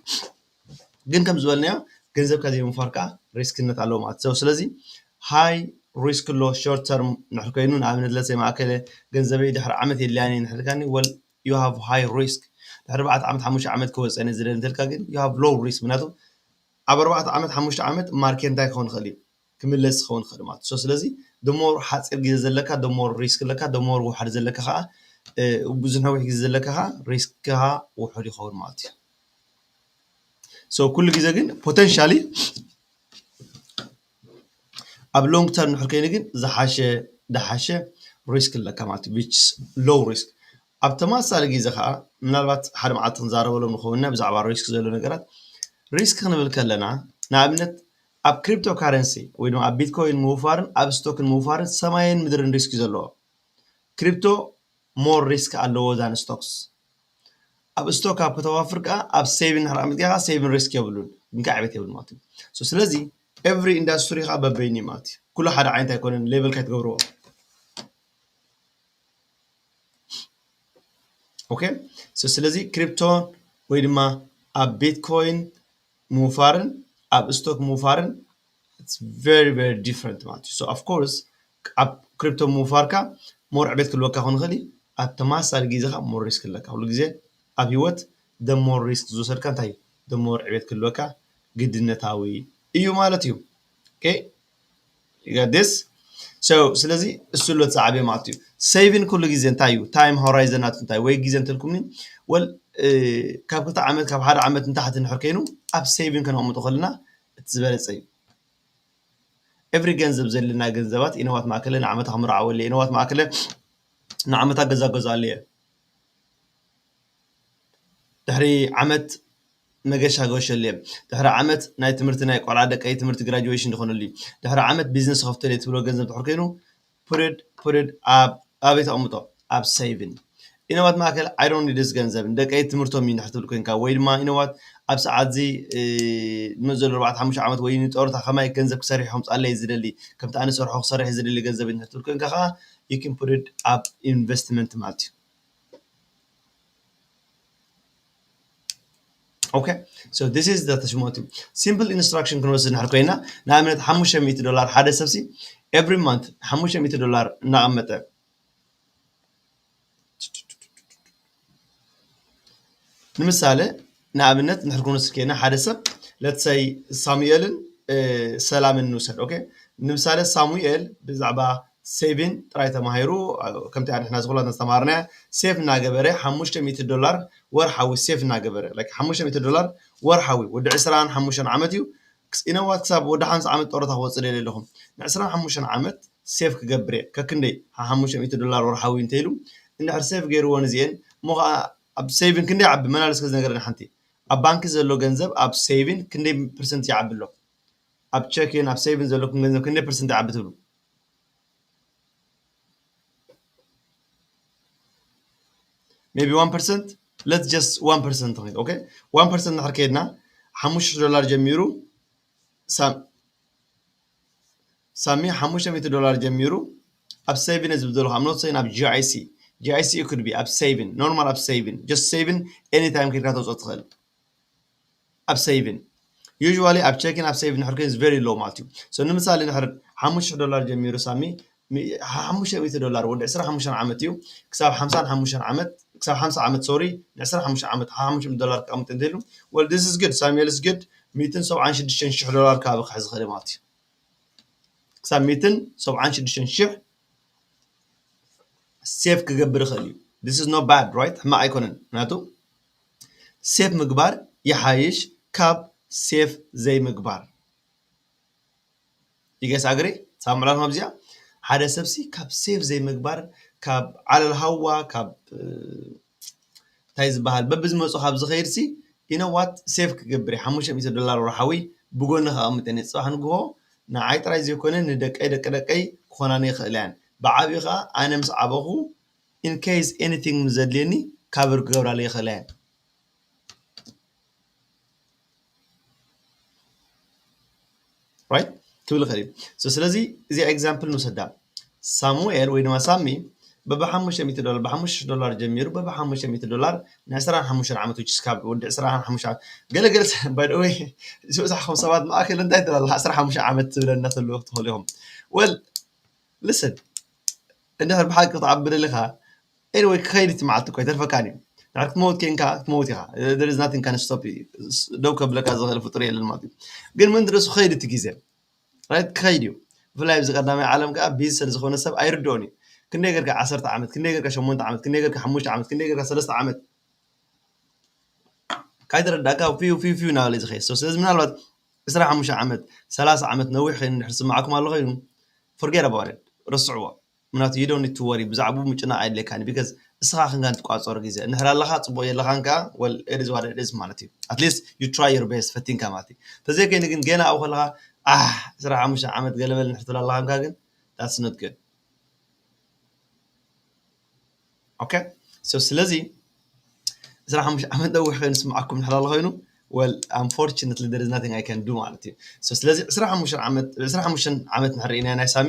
ግን ከም ዝበልናዮ ገንዘብካ ዘይምንፋር ከዓ ሪስክነት ኣለዎ ማለት እዩ። ስለዚ ሃይ ሪስክ ኣሎ ሾርት ተርም ንሕር ኮይኑ ንኣብነት ለሰይ ማእከለ ገንዘበይ ድሕሪ ዓመት የድልያኒ ንሕልካኒ ወል you have high risk ድሕሪ ኣርባዕተ ዓመት ሓሙሽተ ዓመት ክወፀኒ ዝደሊ እንተልካ ግን you have low risk ምክንያቱ ኣብ ኣርባዕተ ዓመት ሓሙሽተ ዓመት ማርኬት እንታይ ክኸውን ይኽእል እዩ ክምለስ ዝኸውን ይኽእል ማለት እዩ። ስለዚ ደሞር ሓፂር ግዜ ዘለካ ደሞር ሪስክ ኣለካ ደሞር ውሓድ ዘለካ ከዓ ብዙሕ ነዊሕ ግዜ ዘለካ ከዓ ሪስክካ ውሑድ ይኸውን ማለት እዩ። ኩሉ ግዜ ግን ፖቴንሻሊ ኣብ ሎንግ ተርም ንሕር ከይኑ ግን ዝሓሸ ዝሓሸ ሪስክ ኣለካ ማለት እዩ። ሎው ሪስክ ኣብ ተመሳሳሊ ግዜ ከዓ ምናልባት ሓደ መዓልቲ ክንዛረበሎም ንኸውንና ብዛዕባ ሪስክ ዘሎ ነገራት ሪስክ ክንብል ከለና ንኣብነት ኣብ ክሪፕቶ ካረንሲ ወይ ድማ ኣብ ቢትኮይን ምውፋርን ኣብ ስቶክን ምውፋርን ሰማይን ምድርን ሪስክ ዘለዎ ክሪፕቶ ሞር ሪስክ ኣለዎ ዛን ስቶክስ ኣብ ስቶክ ኣብ ከተዋፍር ከዓ ኣብ ሴቪን ንሕር ኣመፅካ ከዓ ሴቪን ሪስክ የብሉን ግን ከዓ ዕቤት የብሉ ማለት እዩ። ስለዚ ኤቭሪ ኢንዳስትሪ ከዓ በበይኒ ማለት እዩ። ኩሉ ሓደ ዓይነት ኣይኮነን ሌቨል ካይትገብርዎ። ኦኬ ስለዚ ክሪፕቶ ወይ ድማ ኣብ ቢትኮይን ምውፋርን ኣብ ስቶክ ምውፋርን very very different ማለት እዩ። So of course ኣብ ክሪፕቶ ምውፋርካ ሞር ዕቤት ክልወካ ክኾን ይኽእል እዩ። ኣብ ተመሳሳሊ ግዜ ከዓ ሞር ሪስክ ኣለካ። ኩሉ ግዜ ኣብ ህይወት the more risk ዝወሰድካ እንታይ the more ዕቤት ክልወካ ግድነታዊ እዩ ማለት እዩ። ኦኬ this ስለዚ እሱ ኣሎ ዝዓበየ ማለት እዩ። ሴቪን ኩሉ ግዜ እንታይ እዩ ታይም ሆራይዘን ናቱ እንታይ ወይ ግዜ እንተልኩምኒ ወል ካብ ክልተ ዓመት ካብ ሓደ ዓመት ንታሕቲ ንሕር ከይኑ ኣብ ሴቪን ከነቕምጦ ከለና እቲ ዝበለፀ እዩ። ኤቭሪ ገንዘብ ዘለና ገንዘባት ኢነዋት ማእከለ ንዓመታ ክምርዓወሉ ኢነዋት ማእከለ ንዓመታ ገዛ ገዛሉ እየ ድሕሪ ዓመት መገሻ ገሸሉ እየ። ድሕሪ ዓመት ናይ ትምህርቲ ናይ ቆልዓ ደቀይ ትምህርቲ ግራጁዌሽን ዝኾነሉ እዩ። ድሕሪ ዓመት ቢዝነስ ከፍተሉ እየ ትብሎ ገንዘብ ድሕር ኮይኑ ፕርድ ፕርድ ኣብ ኣበይ ተቐምጦ? ኣብ ሴቪን ኢነዋት ማእከል I don't need this ገንዘብ ንደቀይ ትምህርቶም እዩ ንድሕር ትብል ኮይንካ ወይ ድማ ኢነዋት ኣብ ሰዓት እዚ ንመት ዘሎ ኣርባዕተ ሓሙሽተ ዓመት ወይ ንጦርታ ከማይ ገንዘብ ክሰርሕ ከምፅኣለይ ዝደሊ ከምቲ ኣነ ሰርሖ ክሰርሕ ዝደሊ ገንዘብ እዩ ንድሕር ትብል ኮይንካ ከዓ you can put it ኣብ ኢንቨስትመንት ማለት እዩ። Okay, so this is the ተሽሞቲ simple instruction ክንወስድ ንድሕር ኮይና ንኣብነት ሓሙሽተ ሚእቲ ዶላር ሓደ ሰብሲ every month ሓሙሽተ ሚእቲ ዶላር እናቐመጠ ንምሳሌ ንኣብነት ንድሕር ክንወስድ ኮይና ሓደ ሰብ let's say ሳሙኤልን ሰላምን ንውሰድ። Okay፣ ንምሳሌ ሳሙኤል ብዛዕባ ሴቪን ጥራይ ተማሂሩ ከምቲ ንሕና ዝኩላትና ዝተማሃርናያ ሴፍ እናገበረ ሓሙሽተ ሚእቲ ዶላር ወርሓዊ ሴፍ እናገበረ like ሓሙሽተ ሚእቲ ዶላር ወርሓዊ ወዲ ዕስራን ሓሙሽተን ዓመት እዩ። ኢነዋት ክሳብ ወዲ ሓምሳ ዓመት ጦረታ ክወፅእ ደልየ ኣለኹም። ንዕስራን ሓሙሽተን ዓመት ሴፍ ክገብር እየ ከክንደይ ሓሙሽተ ሚእቲ ዶላር ወርሓዊ እንተኢሉ እንድሕር ሴፍ ገይርዎ ንዚኤን እሞ ከዓ ኣብ ሴቪን ክንደይ ዓቢ መላለስ ከዝነገረኒ ሓንቲ ኣብ ባንኪ ዘሎ ገንዘብ ኣብ ሴቪን ክንደይ ፐርሰንት ይዓቢ ኣሎ? ኣብ ቸኪን ኣብ ሴቪን ዘለኩም ገንዘብ ክንደይ ፐርሰንት ይዓቢ ትብሉ? Maybe one percent? Let's just one percent ንኺድ። Okay፣ one percent ንድሕር ከይድና ሓሙሽተ ዶላር ጀሚሩ ሳሚ ሓሙሽተ ሚእቲ ዶላር ጀሚሩ ኣብ ሴቪን ዝብል ዘለኹ I'm not saying ኣብ GIC GIC could be ኣብ ሴቪን normal ኣብ ሴቪን just ሴቪን anytime ከይድካ ተውፅኦ ትኽእል። ኣብ ሴቪን usually ኣብ ቸኪን ኣብ ሴቪን ድሕር ኮይኑ very low ማለት እዩ። So ንምሳሌ ድሕር ሓሙሽተ ዶላር ጀሚሩ ሳሚ ሓሙሽተ ሚእቲ ዶላር ወዲ ዕስራን ሓሙሽተን ዓመት እዩ ክሳብ ሓምሳን ሓሙሽተን ዓመት ክሳብ ሓምሳ ዓመት sorry ን ዕስራን ሓሙሽተን ዓመት ሓሙሽተ ሚእቲ ዶላር ክቐምጥ እንተኢሉ well this is good ሳሙኤል is good ሚእትን ሰብዓን ሽዱሽተን ሽሕ ዶላር ከባቢ ክሕዝ ይኽእል ማለት እዩ። ክሳብ ሚእትን ሰብዓን ሽዱሽተን ሽሕ ሴፍ ክገብር ይኽእል እዩ። This is not bad right? ሕማቕ ኣይኮነን። ምክንያቱ ሴፍ ምግባር ይሓይሽ ካብ ሴፍ ዘይምግባር። You guys agree? ሳምዕላትኩም ኣብዚኣ ሓደ ሰብሲ ካብ ሴፍ ዘይምግባር ካብ ዓለል ሃዋ ካብ እንታይ ዝበሃል በብዝመፁ ካብ ዝኸይድሲ ኢነዋት ሴፍ ክገብር እየ ሓሙሽተ ሚእቲ ዶላር ወርሓዊ ብጎኒ ከቐምጥ እየ ጽባሕ ንግሆ ንዓይ ጥራይ ዘይኮነ ንደቀይ ደቂ ደቀይ ክኾናኒ ይኽእላ እየን ብዓብዩ ከዓ ኣነ ምስ ዓበኹ in case anything ምስ ዘድልየኒ cover ክገብራለይ ይኽእላ እየን። Right? ክብል ይኽእል እዩ። So ስለዚ እዚ example ንውሰዳ። ሳሙኤል ወይ ድማ ሳሚ በብሓሙሽተ ሚእቲ ዶላር ብሓሙሽተ ዶላር ጀሚሩ በብሓሙሽተ ሚእቲ ዶላር ን ዕስራን ሓሙሽተን ዓመት which is ካብ ወዲ ዕስራን ሓሙሽተ ዓመት ገለ ገለ by the way ዝበዛሕኩም ሰባት ማእከል እንታይ ትብል ኣለኻ ዕስራን ሓሙሽተን ዓመት ትብለና ተለኹ ትኽእሉ ኢኹም። Well listen እንድሕር ብሓቂ ክትዓቢ ደሊኻ Anyway ክኸይድ እቲ መዓልቲ እኮ ኣይተርፈካን እዩ። ድሕር ክትመውት ኬንካ ክትመውት ኢኻ። There is nothing can stop you። ደው ከብለካ ዝኽእል ፍጡር የለን ማለት እዩ። ግን ምንድረሱ ክኸይድ እቲ ግዜ right ክኸይድ እዩ። ብፍላይ ኣብዚ ቀዳማይ ዓለም ከዓ ቢዚ ስለ ዝኾነ ሰብ ኣይርድኦን እዩ። ክንደይ ገርካ ዓሰርተ ዓመት፣ ክንደይ ገርካ ሸሞንተ ዓመት፣ ክንደይ ገርካ ሓሙሽተ ዓመት፣ ክንደይ ገርካ ሰለስተ ዓመት ካይተረዳእካ ፊው ፊው ፊው እናበለ እዩ ዝኸይድ። So ስለዚ ምናልባት ዕስራን ሓሙሽተን ዓመት ሰላሳ ዓመት ነዊሕ ኮይኑ እንድሕር ዝስምዓኩም ኣሎ ኮይኑ forget about it ረስዕዎ። ምክንያቱ you don't need to worry ብዛዕብኡ ምጭናቕ ኣየድልየካን እዩ because እስኻ ክንካ ትቋፀሮ ግዜ እንድሕር ኣለኻ ፅቡቕ የለኻን ከዓ well it is what it is ማለት እዩ። At least you try your best ፈቲንካ ማለት እዩ። ተዘይኮይኑ ግን ገና ኣብኡ ከለኻ ኣህ ዕስራን ሓሙሽተን ዓመት ገለመለ እንድሕር ትብል ኣለኻ ግን that's not good። Okay so ስለዚ ዕስራን ሓሙሽተን ዓመት ነዊሕ ኮይኑ ዝስምዓኩም እንድሕር ኣሎ ኮይኑ well unfortunately there is nothing I can do ማለት እዩ። So ስለዚ ዕስራን ሓሙሽተን ዓመት ዕስራን ሓሙሽተን ዓመት እንድሕር ርኢናዮ ናይ ሳሚ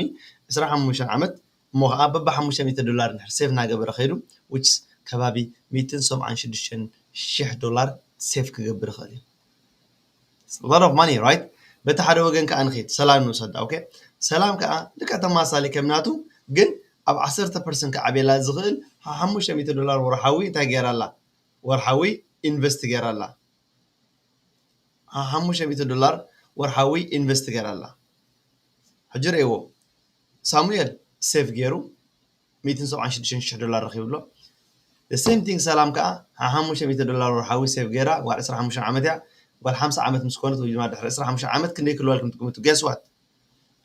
ዕስራን ሓሙሽተን ዓመት እሞ ከዓ በብሓሙሽተ ሚእቲ ዶላር እንድሕር ሴቭ እናገበረ ከይዱ which is ከባቢ ሚእትን ሰብዓን ሽዱሽተን ሽሕ ዶላር ሴቭ ክገብር ይኽእል እዩ። It's a lot of money right? በቲ ሓደ ወገን ከዓ ንኸይድ ሰላም ንውሰዳ። Okay ሰላም ከዓ ልክዕ ተማሳሊ ከም ናቱ ግን ኣብ ዓሰርተ ፐርሰንት ክዓብየላ ዝኽእል ሓሙሽተ ሚእቲ ዶላር ወርሓዊ እንታይ ገይራ ኣላ? ወርሓዊ ኢንቨስት ገይራ ኣላ። ሓሙሽተ ሚእቲ ዶላር ወርሓዊ ኢንቨስት ገይራ ኣላ። ሕጂ ርእይዎ ሳሙኤል ሴቭ ገይሩ ሚእትን ሰብዓን ሽዱሽተን ሽሕ ዶላር ረኺቡ ኣሎ። The same thing ሰላም ከዓ ሓሙሽተ ሚእቲ ዶላር ወርሓዊ ሴቭ ገይራ ጓል ዕስራን ሓሙሽተን ዓመት እያ። ጓል ሓምሳ ዓመት ምስ ኮነት ወይ ድማ ድሕሪ ዕስራን ሓሙሽተን ዓመት ክንደይ ክህልዋ ኢልኩም ትግምቱ? Guess what?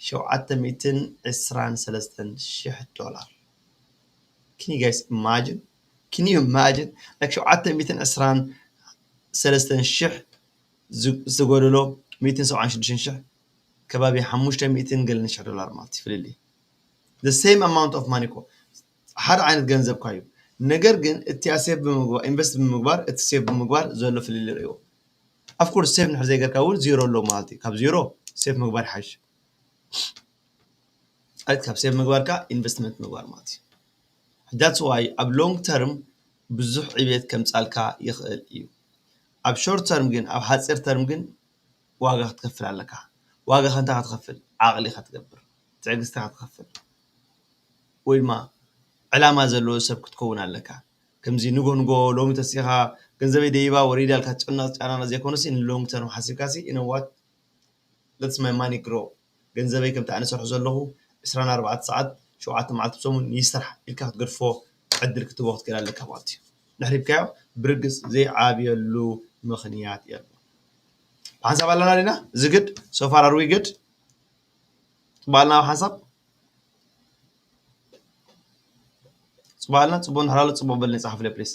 ሸውዓተ ሚእትን ዕስራን ሰለስተን ሽሕ ዶላር። Can you guys imagine? Can you imagine? Like ሸውዓተ ሚእትን ዕስራን ሰለስተን ሽሕ ዝተጎደሎ ሚእትን ሰብዓን ሽዱሽተን ሽሕ ከባቢ ሓሙሽተ ሚእትን ገለን ሽሕ ዶላር ማለት እዩ ፍልልይ። The same amount of money እኮ ሓደ ዓይነት ገንዘብ እኳ እዩ። ነገር ግን እቲ ሴቭ ብምግባር ኢንቨስት ብምግባር እቲ ሴቭ ብምግባር ዘሎ ፍልልይ ርእይዎ። Of course ሴቭ ንድሕር ዘይገርካ እውን ዜሮ ኣሎ ማለት እዩ። ካብ ዜሮ ሴቭ ምግባር ይሓይሽ። ኣት ካብ ሴቭ ምግባርካ ኢንቨስትመንት ምግባር ማለት እዩ። That's why ኣብ ሎንግ ተርም ብዙሕ ዕቤት ከምጻልካ ይኽእል እዩ። ኣብ ሾርት ተርም ግን ኣብ ሓፂር ተርም ግን ዋጋ ክትከፍል ኣለካ። ዋጋ ከንታ ክትከፍል ዓቕሊ ክትገብር ትዕግስቲ ክትከፍል ወይ ድማ ዕላማ ዘለዎ ሰብ ክትከውን ኣለካ። ከምዚ ንጎ ንጎ ሎሚ ተሲኻ ገንዘበይ ደይባ ወሪዳ ኢልካ ትጨነቕ ጫናና ዘይኮነሲ ንሎንግ ተርም ሓሲብካሲ ኢነዋት let's my money grow ገንዘበይ ከምቲ ኣነ ሰርሑ ዘለኹ ዕስራን ኣርባዕተ ሰዓት ሸውዓተ መዓልቲ ብሰሙን ይስራሕ ኢልካ ክትገድፎ ዕድል ክትቦ ክትክእል ኣለካ ማለት እዩ። ንሕሪብካዮ ብርግፅ ዘይዓብየሉ ምኽንያት የሎ። ብሓንሳብ ኣለና ዲና እዚ ግድ ሶፋር ኣርዊ ግድ ጽባልና ኣብ ሓንሳብ ጽባልና ጽቡቅ ንሕራሎ ጽቡቅ በልኒ ጻሕፍለ ፕሊስ።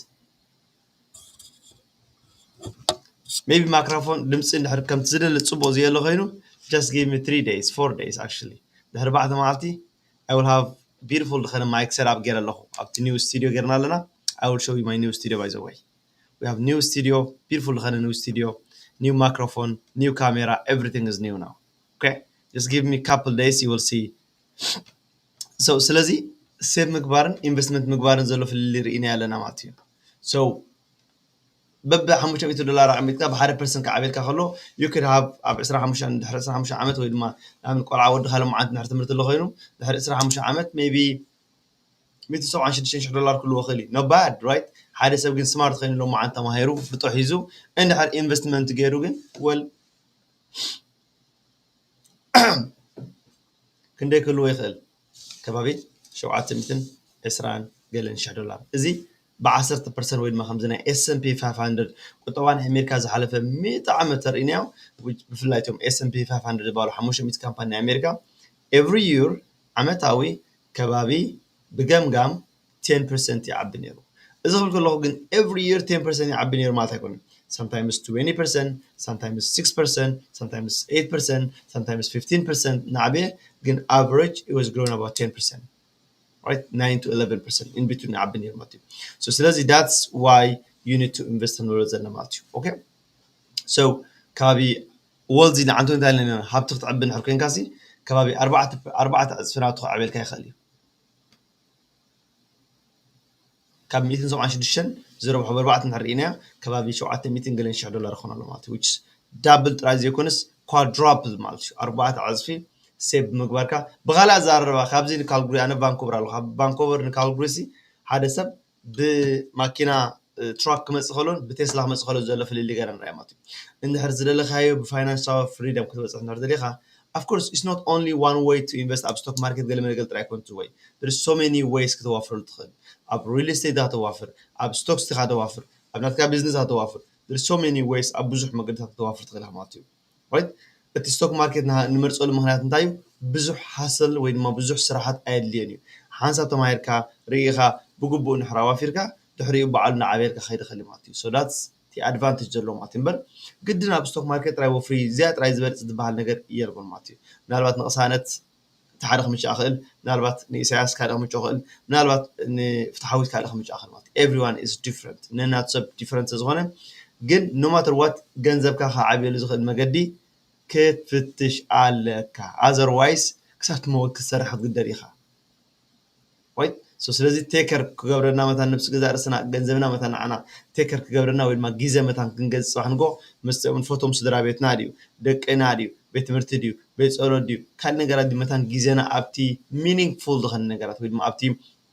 Maybe ማይክሮፎን ድምፂ እንድሕር ከምቲ ዝደሊ ፅቡቅ ዝየለ ኮይኑ just give me three days, four days actually ድሕሪ ባዕተ መዓልቲ I will have beautiful ዝኾነ ማይክ ሰራብ ገይረ ኣለኹ ኣብቲ new studio ገይርና ኣለና። I will show you my new studio by the way. We have new studio, beautiful ዝኾነ new studio, new microphone, new camera, everything is new now. Okay, just give me couple days, you will see. So ስለዚ ሴቭ ምግባርን ኢንቨስትመንት ምግባርን ዘሎ ፍልልይ ርኢና ኣለና ማለት እዩ። So በቢ ሓሙሽተ ሚእቲ ዶላር ኣቐሚጥካ ብሓደ ፐርሰንት ክዓብየልካ ከሎ you could have ኣብ ዕስራን ሓሙሽተን ድሕሪ ዕስራን ሓሙሽተን ዓመት ወይ ድማ ንኣብነት ቆልዓ ወድኻ ሎማዓንቲ ድሕሪ ትምህርቲ ኣሎ ኮይኑ ድሕሪ ዕስራን ሓሙሽተን ዓመት maybe ሚእትን ሰብዓን ሽዱሽተን ሽሕ ዶላር ክህልዎ ይኽእል እዩ። No bad, right? ሓደ ሰብ ግን ስማርት ኮይኑ ሎማዓንቲ ተማሂሩ ፍልጦ ሒዙ እንድሕር ኢንቨስትመንት ገይሩ ግን ወል ክንደይ ክህልዎ ይኽእል? ከባቢ ሸውዓተ ሚእትን ዕስራን ገለን ሽሕ ዶላር። እዚ ብዓሰርተ ፐርሰንት ወይ ድማ ከምዚ ናይ S and P five hundred ቁጠባ ናይ ኣሜሪካ ዝሓለፈ ሚእቲ ዓመት ተርእናዮ። ብፍላይ እቶም S and P five hundred ዝበሃሉ ሓሙሽተ ሚእቲ ካምፓኒ ናይ ኣሜሪካ every year ዓመታዊ ከባቢ ብገምጋም ten percent ይዓቢ ነይሩ። እዚ ክብል ከለኹ ግን every year ten percent ይዓቢ ነይሩ ማለት ኣይኮነን። Sometimes twenty percent, sometimes six percent, sometimes eight percent, sometimes fifteen percent እናዓበየ ግን average it was grown about ten percent, right? Nine to eleven percent in between ይዓቢ ነይሩ ማለት እዩ። So ስለዚ that's why you need to invest ክንብሎ ዘለና ማለት እዩ። Okay, so ከባቢ ወልዚ ንዓንቶ እንታይ ኣለና ሃብቲ ክትዕቢ እንድሕር ኮይንካሲ ከባቢ ኣርባዕተ ኣርባዕተ ዕፅፊ ናቱ ክዕብየልካ ይኽእል እዩ። ካብ ሚእትን ሰብዓን ሽዱሽተን ዝረብሖ በርባዕተ እንድሕር ርኢናዮ ከባቢ ሸውዓተ ሚእትን ገለን ሽሕ ዶላር ይኾን ኣሎ ማለት እዩ። Which double ጥራይ ዘይኮነስ quadruple ማለት እዩ። ኣርባዕተ ዕፅፊ ሴቭ ብምግባርካ ብኻልእ ኣዘራርባ ካብዚ ንካልግሪ ኣነ ቫንኮቨር ኣለኹ ካብ ቫንኮቨር ንካልግሪ ሲ ሓደ ሰብ ብማኪና ትራክ ክመፅእ ከሎን ብቴስላ ክመፅእ ከሎ ዘሎ ፍልልይ ገይረ ንሪኣ ማለት እዩ። እንድሕር ዝደለካዮ ብፋይናንሳዊ ፍሪደም ክትበፅሕ እንድሕር ደሊኻ of course it's not only one way to invest ኣብ ስቶክ ማርኬት ገለ መለ ገለ ጥራይ ኣይኮን ወይ there's so many ways ክተዋፍረሉ ትኽእል። ኣብ ሪል ስቴት ኢኻ ተዋፍር፣ ኣብ ስቶክስ ኢኻ ተዋፍር፣ ኣብ ናትካ ቢዝነስ ኢኻ ተዋፍር there's so many ways ኣብ ብዙሕ መገድታት ክተዋፍር ትኽእል ኢኻ ማለት እዩ። Right? እቲ ስቶክ ማርኬት ንመርፀሉ ምክንያት እንታይ እዩ? ብዙሕ ሃስል ወይ ድማ ብዙሕ ስራሓት ኣየድልዮን እዩ። ሓንሳብ ተማሂርካ ርኢኻ ብግቡእ እንድሕር ኣዋፊርካ ድሕሪኡ ባዕሉ እናዓበየልካ ክኸይድ ይኽእል እዩ ማለት እዩ። So that's the advantage ዘለዎ ማለት እዩ። እምበር ግድን ኣብ ስቶክ ማርኬት ጥራይ ወፍሪ እዚኣ ጥራይ ዝበልፅ ዝበሃል ነገር የልቦን ማለት እዩ። ምናልባት ንቕሳነት እቲ ሓደ ክምችእ ይኽእል፣ ምናልባት ንኢሳያስ ካልእ ክምችኦ ይኽእል፣ ምናልባት ንፍትሓዊት ካልእ ክምችኣ ይኽእል ማለት እዩ። Everyone is different፣ ነናቱ ሰብ ዲፈረንት ዝኾነ ግን no matter what ገንዘብካ ክዓብየሉ ዝኽእል መገዲ ክትፍትሽ ኣለካ። Otherwise ክሳብ ትመውት ክትሰርሕ ክትግደድ ኢኻ። Right? So ስለዚ ቴከር ክገብረና መታን ነብሲ ገዛ ርእስና ገንዘብና መታን ንዓና ቴከር ክገብረና ወይ ድማ ግዜ መታን ክንገዝእ ፅባሕ ንጎ ምስኦም ንፈቶም ስድራ ቤትና ድዩ ደቅና ድዩ ቤት ትምህርቲ ድዩ ቤት ፀሎት ድዩ ካልእ ነገራት ድዩ መታን ግዜና ኣብቲ ሚኒንግፉል ዝኾነ ነገራት ወይ ድማ ኣብቲ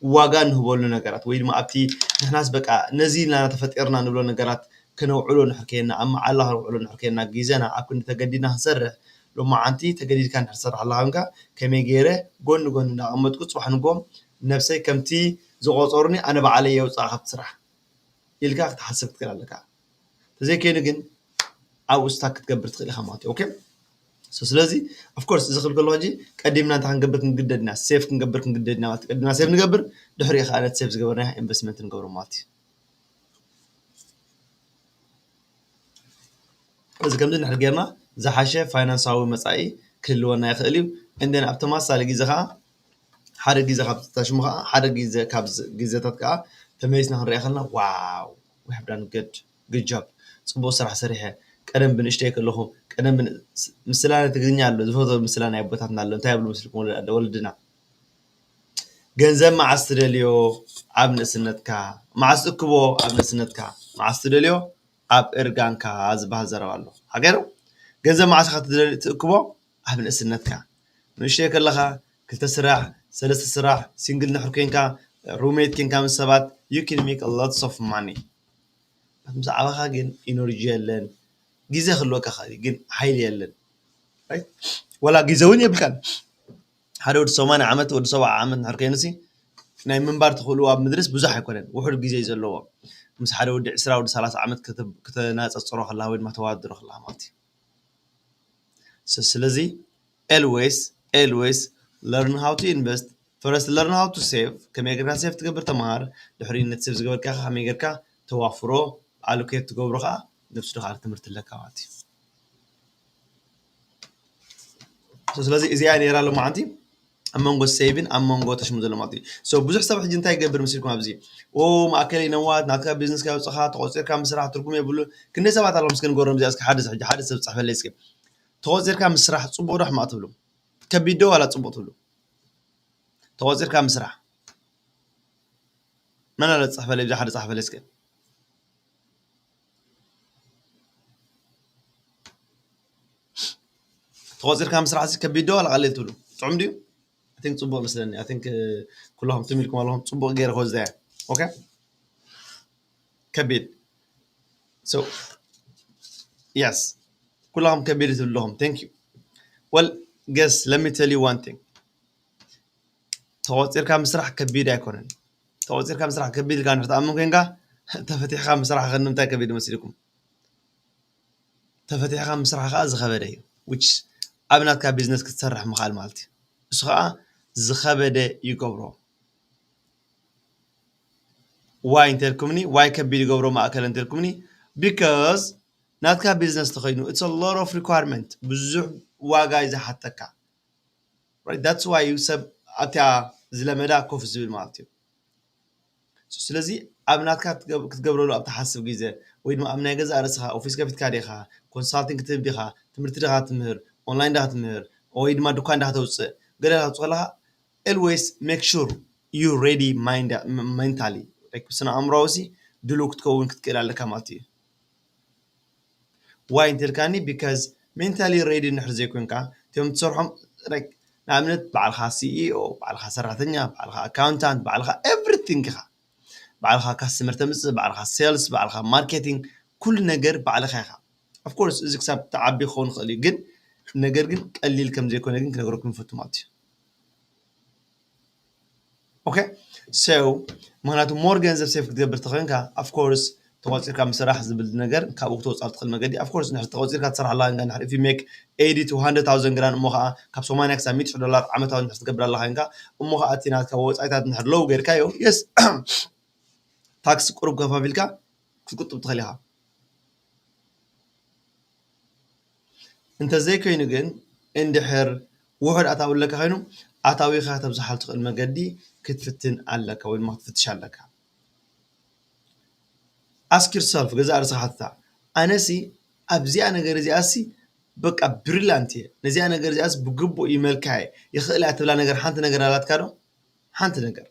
ዋጋ ንህበሉ ነገራት ወይ ድማ ኣብቲ ንሕናስ በቃ ነዚ ኢልና ተፈጢርና ንብሎ ነገራት ክነውዕሎ ንሕር ከየና ኣብ መዓላ ክነውዕሎ ንሕር ከየና ግዜና ኣብ ክንዲ ተገዲድና ክንሰርሕ ሎማዓንቲ ተገዲድካ እንድሕር ትሰርሕ ኣለኻ ኮንካ ከመይ ገይረ ጎኒ ጎኒ እንዳቐመጥኩ ፅባሕ ንጎ ነብሰይ ከምቲ ዝቆፀሩኒ ኣነ ባዕለይ የውፅኣ ካብቲ ስራሕ ኢልካ ክትሓስብ ክትክእል ኣለካ። ተዘይኮይኑ ግን ኣብኡ ስታክ ክትገብር ትኽእል ኢኻ ማለት እዩ። ኦኬ so ስለዚ of course እዚ ክብል ከለኹ ሕጂ ቀዲምና እንታይ ክንገብር ክንግደድ ኢና ሴፍ ክንገብር ክንግደድ ኢና ማለት እዩ። ቀዲምና ሴፍ ንገብር ድሕሪኡ ከዓ ነቲ ሴፍ ዝገበርና ኢንቨስትመንት ንገብሮ ማለት እዩ። እዚ ከምዚ እንድሕር ጌርና ዝሓሸ ፋይናንሳዊ መጻኢ ክህልወና ይኽእል እዩ። And then ኣብ ተመሳሳሊ ግዜ ከዓ ሓደ ግዜ ካብ ተሽሙ ከዓ ሓደ ግዜ ካብ ዝ- ግዜታት ከዓ ተመሊስና ክንሪኣ ከለና ዋው we have done good good job ጽቡቕ ስራሕ ሰሪሐ ቀደም ብንእሽተይ ከለኹ ቀደም ብን- ስ- ምስላ ናይ ትግርኛ ኣሎ ዝፈትዎ ምስላ ናይ ኣቦታትና ኣሎ እንታይ ይብሉ መስልኩም ወለ- ወለድና ገንዘብ መዓስ ትደልዮ ኣብ ንእስነትካ መዓስ ትእክቦ ኣብ ንእስነትካ መዓስ ትደልዮ ኣብ እርጋንካ ዝበሃል ዘረባ ኣሎ። ሓቀይ ነው። ገንዘብ መዓስ ኢኻ ትደል- ትእክቦ ኣብ ንእስነትካ ንእሽተይ ከለኻ ክልተ ስራሕ ሰለስተ ስራሕ ሲንግል ንሕር ኮንካ ሩሜት ኮንካ ምስ ሰባት you can make a lots of money ምስ ዓበኻ ግን ኢነርጂ የለን ግዜ ክህልወካ ይኽእል እዩ፣ ግን ሓይሊ የለን right? ወላ ግዜ እውን የብልካን ሓደ ወዲ ሰማንያ ዓመት ወዲ ሰብዓ ዓመት ንድሕር ኮይኑ ሲ ናይ ምንባር ትኽእሉ ኣብ ምድርስ ብዙሕ ኣይኮነን ውሑድ ግዜ እዩ ዘለዎ ምስ ሓደ ወዲ ዕስራ ወዲ ሰላሳ ዓመት ክተ- ክተናፀፅሮ ከለኻ ወይ ድማ ተዋድሮ ከለኻ ማለት እዩ So ስለዚ always always learn how to invest first learn how to save ከመይ ጌርካ ሴቭ ትገብር ተምሃር ድሕሪኡ ነቲ ሴቭ ዝገበርካ ከመይ ጌርካ ተዋፍሮ ኣሎኬት ትገብሮ ከዓ ነብሱ ድኻ ትምህርቲ ኣለካ ማለት እዩ ስለዚ እዚኣ ነይራ ሎማዓንቲ ኣብ መንጎ ሴቪን ኣብ መንጎ ተሽሙ ዘሎ ማለት እዩ ብዙሕ ሰብ ሕጂ እንታይ ይገብር ምስልኩም ኣብዚ ማእከል ነዋት ናትካ ቢዝነስ ካውፅኻ ተቆፂርካ ምስራሕ ትርጉም የብሉ ክንደይ ሰባት ኣለኩም እስኪ ንገሮም እዚኣ እስኪ ሓደ ሰብ ሕጂ ሓደ ሰብ ዝፅሕፈለይ እስኪ ተቆፂርካ ምስራሕ ፅቡቅ ዶ ሕማቅ ትብሉ ከቢድ ዶ ዋላ ፅቡቅ ትብሉ ተቆፂርካ ምስራሕ መን ኣሎ ዝፅሕፈለይ ብዚ ሓደ ፀሓፈለይ እስኪ ተቆፂርካ ምስራሕ ሲ ከቢድ ዶ ዋላ ቀሊል ትብሉ ጥዑም ድዩ I think ፅቡቅ መስለኒ I think ኩለኹም ትም ኢልኩም ኣለኹም ፅቡቅ ገይረ ክወስዳ እያ okay ከቢድ so yes ኩላኹም ከቢድ ትብሉ ኣለኹም thank you well guess let me tell you one thing ተቆፂርካ ምስራሕ ከቢድ ኣይኮነን ተቆፂርካ ምስራሕ ከቢድ ኢልካ እንድሕር ትኣምን ኮንካ ተፈቲሕካ ምስራሕ ከ ንምንታይ ከቢድ መሲልኩም ተፈቲሕካ ምስራሕ ከዓ ዝኸበደ እዩ which ኣብ ናትካ ቢዝነስ ክትሰርሕ ምኽኣል ማለት እዩ እሱ ከዓ ዝኸበደ ይገብሮ ዋይ እንተልኩምኒ ዋይ ከቢድ ይገብሮ ማእከል እንተልኩምኒ because ናትካ ቢዝነስ ተኸይኑ it's a lot of requirement ብዙሕ ዋጋ እዩ ዝሓተካ right that's why ሰብ ኣብታ ዝለመዳ ኮፍ ዝብል ማለት እዩ ስለዚ ኣብ ናትካ ክትገብረሉ ኣብ ትሓስብ ግዜ ወይ ድማ ኣብ ናይ ገዛእ ርእስኻ ኦፊስ ከፊትካ ዲኻ ኮንሳልቲንግ ክትህብ ዲኻ ትምህርቲ ዲኻ ትምህር ኦንላይን ዲኻ ትምህር ወይ ድማ ድኳን ዲኻ ተውፅእ ገለ ዲኻ ትውፅእ ከለኻ always make sure you ready mentally ስነ ኣእምሮዊ ሲ ድሉ ክትከውን ክትክእል ኣለካ ማለት እዩ ዋይ እንተልካኒ because mentally ready እንድሕር ዘይኮንካ እቶም ትሰርሖም ንኣብነት ባዕልኻ CEO ባዕልኻ ሰራሕተኛ ባዕልኻ ኣካውንታንት ባዕልኻ everything ኢኻ ባዕልኻ ካስተመር ተምፅእ ባዕልኻ ሴልስ ባዕልኻ ማርኬቲንግ ኩሉ ነገር ባዕልኻ ኢኻ of course እዚ ክሳብ ትዓቢ ክኸውን ይኽእል እዩ ግን ነገር ግን ቀሊል ከም ዘይኮነ ግን ክነግረኩም ይፈቱ ማለት እዩ okay so ምክንያቱ more ገንዘብ ሴፍ ክትገብር ተኾይንካ of course ተቆፂርካ ምስራሕ ዝብል ነገር ካብኡ ክትወፅኣሉ ትኽእል መገዲ of course ንድሕር ተቆፂርካ ትሰርሕ ኣለካ ንካ ንድሕር if you make eighty to hundred thousand ግራን እሞ ከዓ ካብ ሰማንያ ክሳብ ሚእቲ ዶላር ዓመታዊ ንድሕር ትገብር ኣለካ ንካ እሞ ከዓ እቲ ናትካ ወፃኢታት ንድሕር ሎው ገይርካዮ yes ታክስ ቁሩብ ከፋፊልካ ክትቁጥብ ትኽእል ኢኻ እንተዘይኮይኑ ግን እንድሕር ውሑድ ኣታዊ ኣለካ ኮይኑ ኣታዊኻ ተብዝሓሉ ትኽእል መገዲ ክትፍትን ኣለካ ወይ ድማ ክትፍትሽ ኣለካ ask yourself ገዛእ ርእስኻ ሓትታ ኣነሲ ኣብዚኣ ነገር እዚኣሲ በቃ ብሪላንት እየ ነዚኣ ነገር እዚኣስ ብግቡእ ይመልካ እየ ይኽእል እያ ትብላ ነገር ሓንቲ ነገር ኣላትካ ዶ ሓንቲ ነገር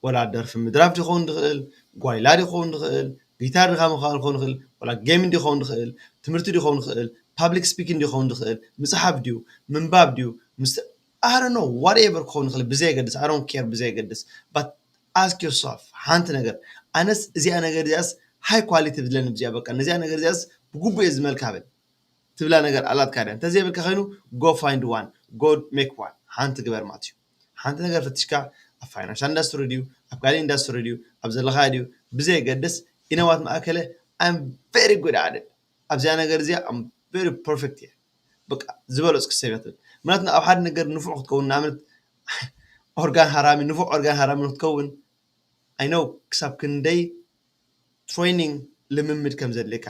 ወላ ደርፊ ምድራፍ ይኸውን ድኽእል ጓይላ ይኸውን ድኽእል ጊታር ድኻ ምኽኣል ክኸውን ድኽእል ወላ ጌም እንዲኸውን ድኽእል ትምህርቲ ድኸውን ድኽእል ፓብሊክ ስፒኪንግ ድኸውን ድኽእል ምፅሓፍ ድዩ ምንባብ ድዩ ምስ I don't know whatever ክኸውን ይኽእል ብዘየገድስ I don't care ብዘየገድስ but ask yourself ሓንቲ ነገር ኣነስ እዚኣ ነገር እዚኣስ ሃይ ኳሊቲ ብዝለኒ ብዚኣ በቃ ነዚኣ ነገር እዚኣስ ብግቡእ እየ ዝመልካ በል ትብላ ነገር ኣላትካ ድያ እንተዘይብልካ ኮይኑ go find one go make one ሓንቲ ግበር ማለት እዩ ሓንቲ ነገር ፈትሽካ ኣብ ፋይናንሻል ኢንዳስትሪ ድዩ ኣብ ካልእ ኢንዳስትሪ ድዩ ኣብ ዘለኻዮ ድዩ ብዘየገድስ ኢነዋት ማእከለ I'm very good at it ኣብዚኣ ነገር እዚኣ I'm very perfect እየ በቃ ዝበለፅኩ ሰብ እያ ትብል ምክንያቱ ኣብ ሓደ ነገር ንፉዕ ክትከውን ንኣብነት ኦርጋን ሃራሚ ንፉዕ ኦርጋን ሃራሚ ንክትከውን I know ክሳብ ክንደይ ትሬኒንግ ልምምድ ከም ዘድልየካ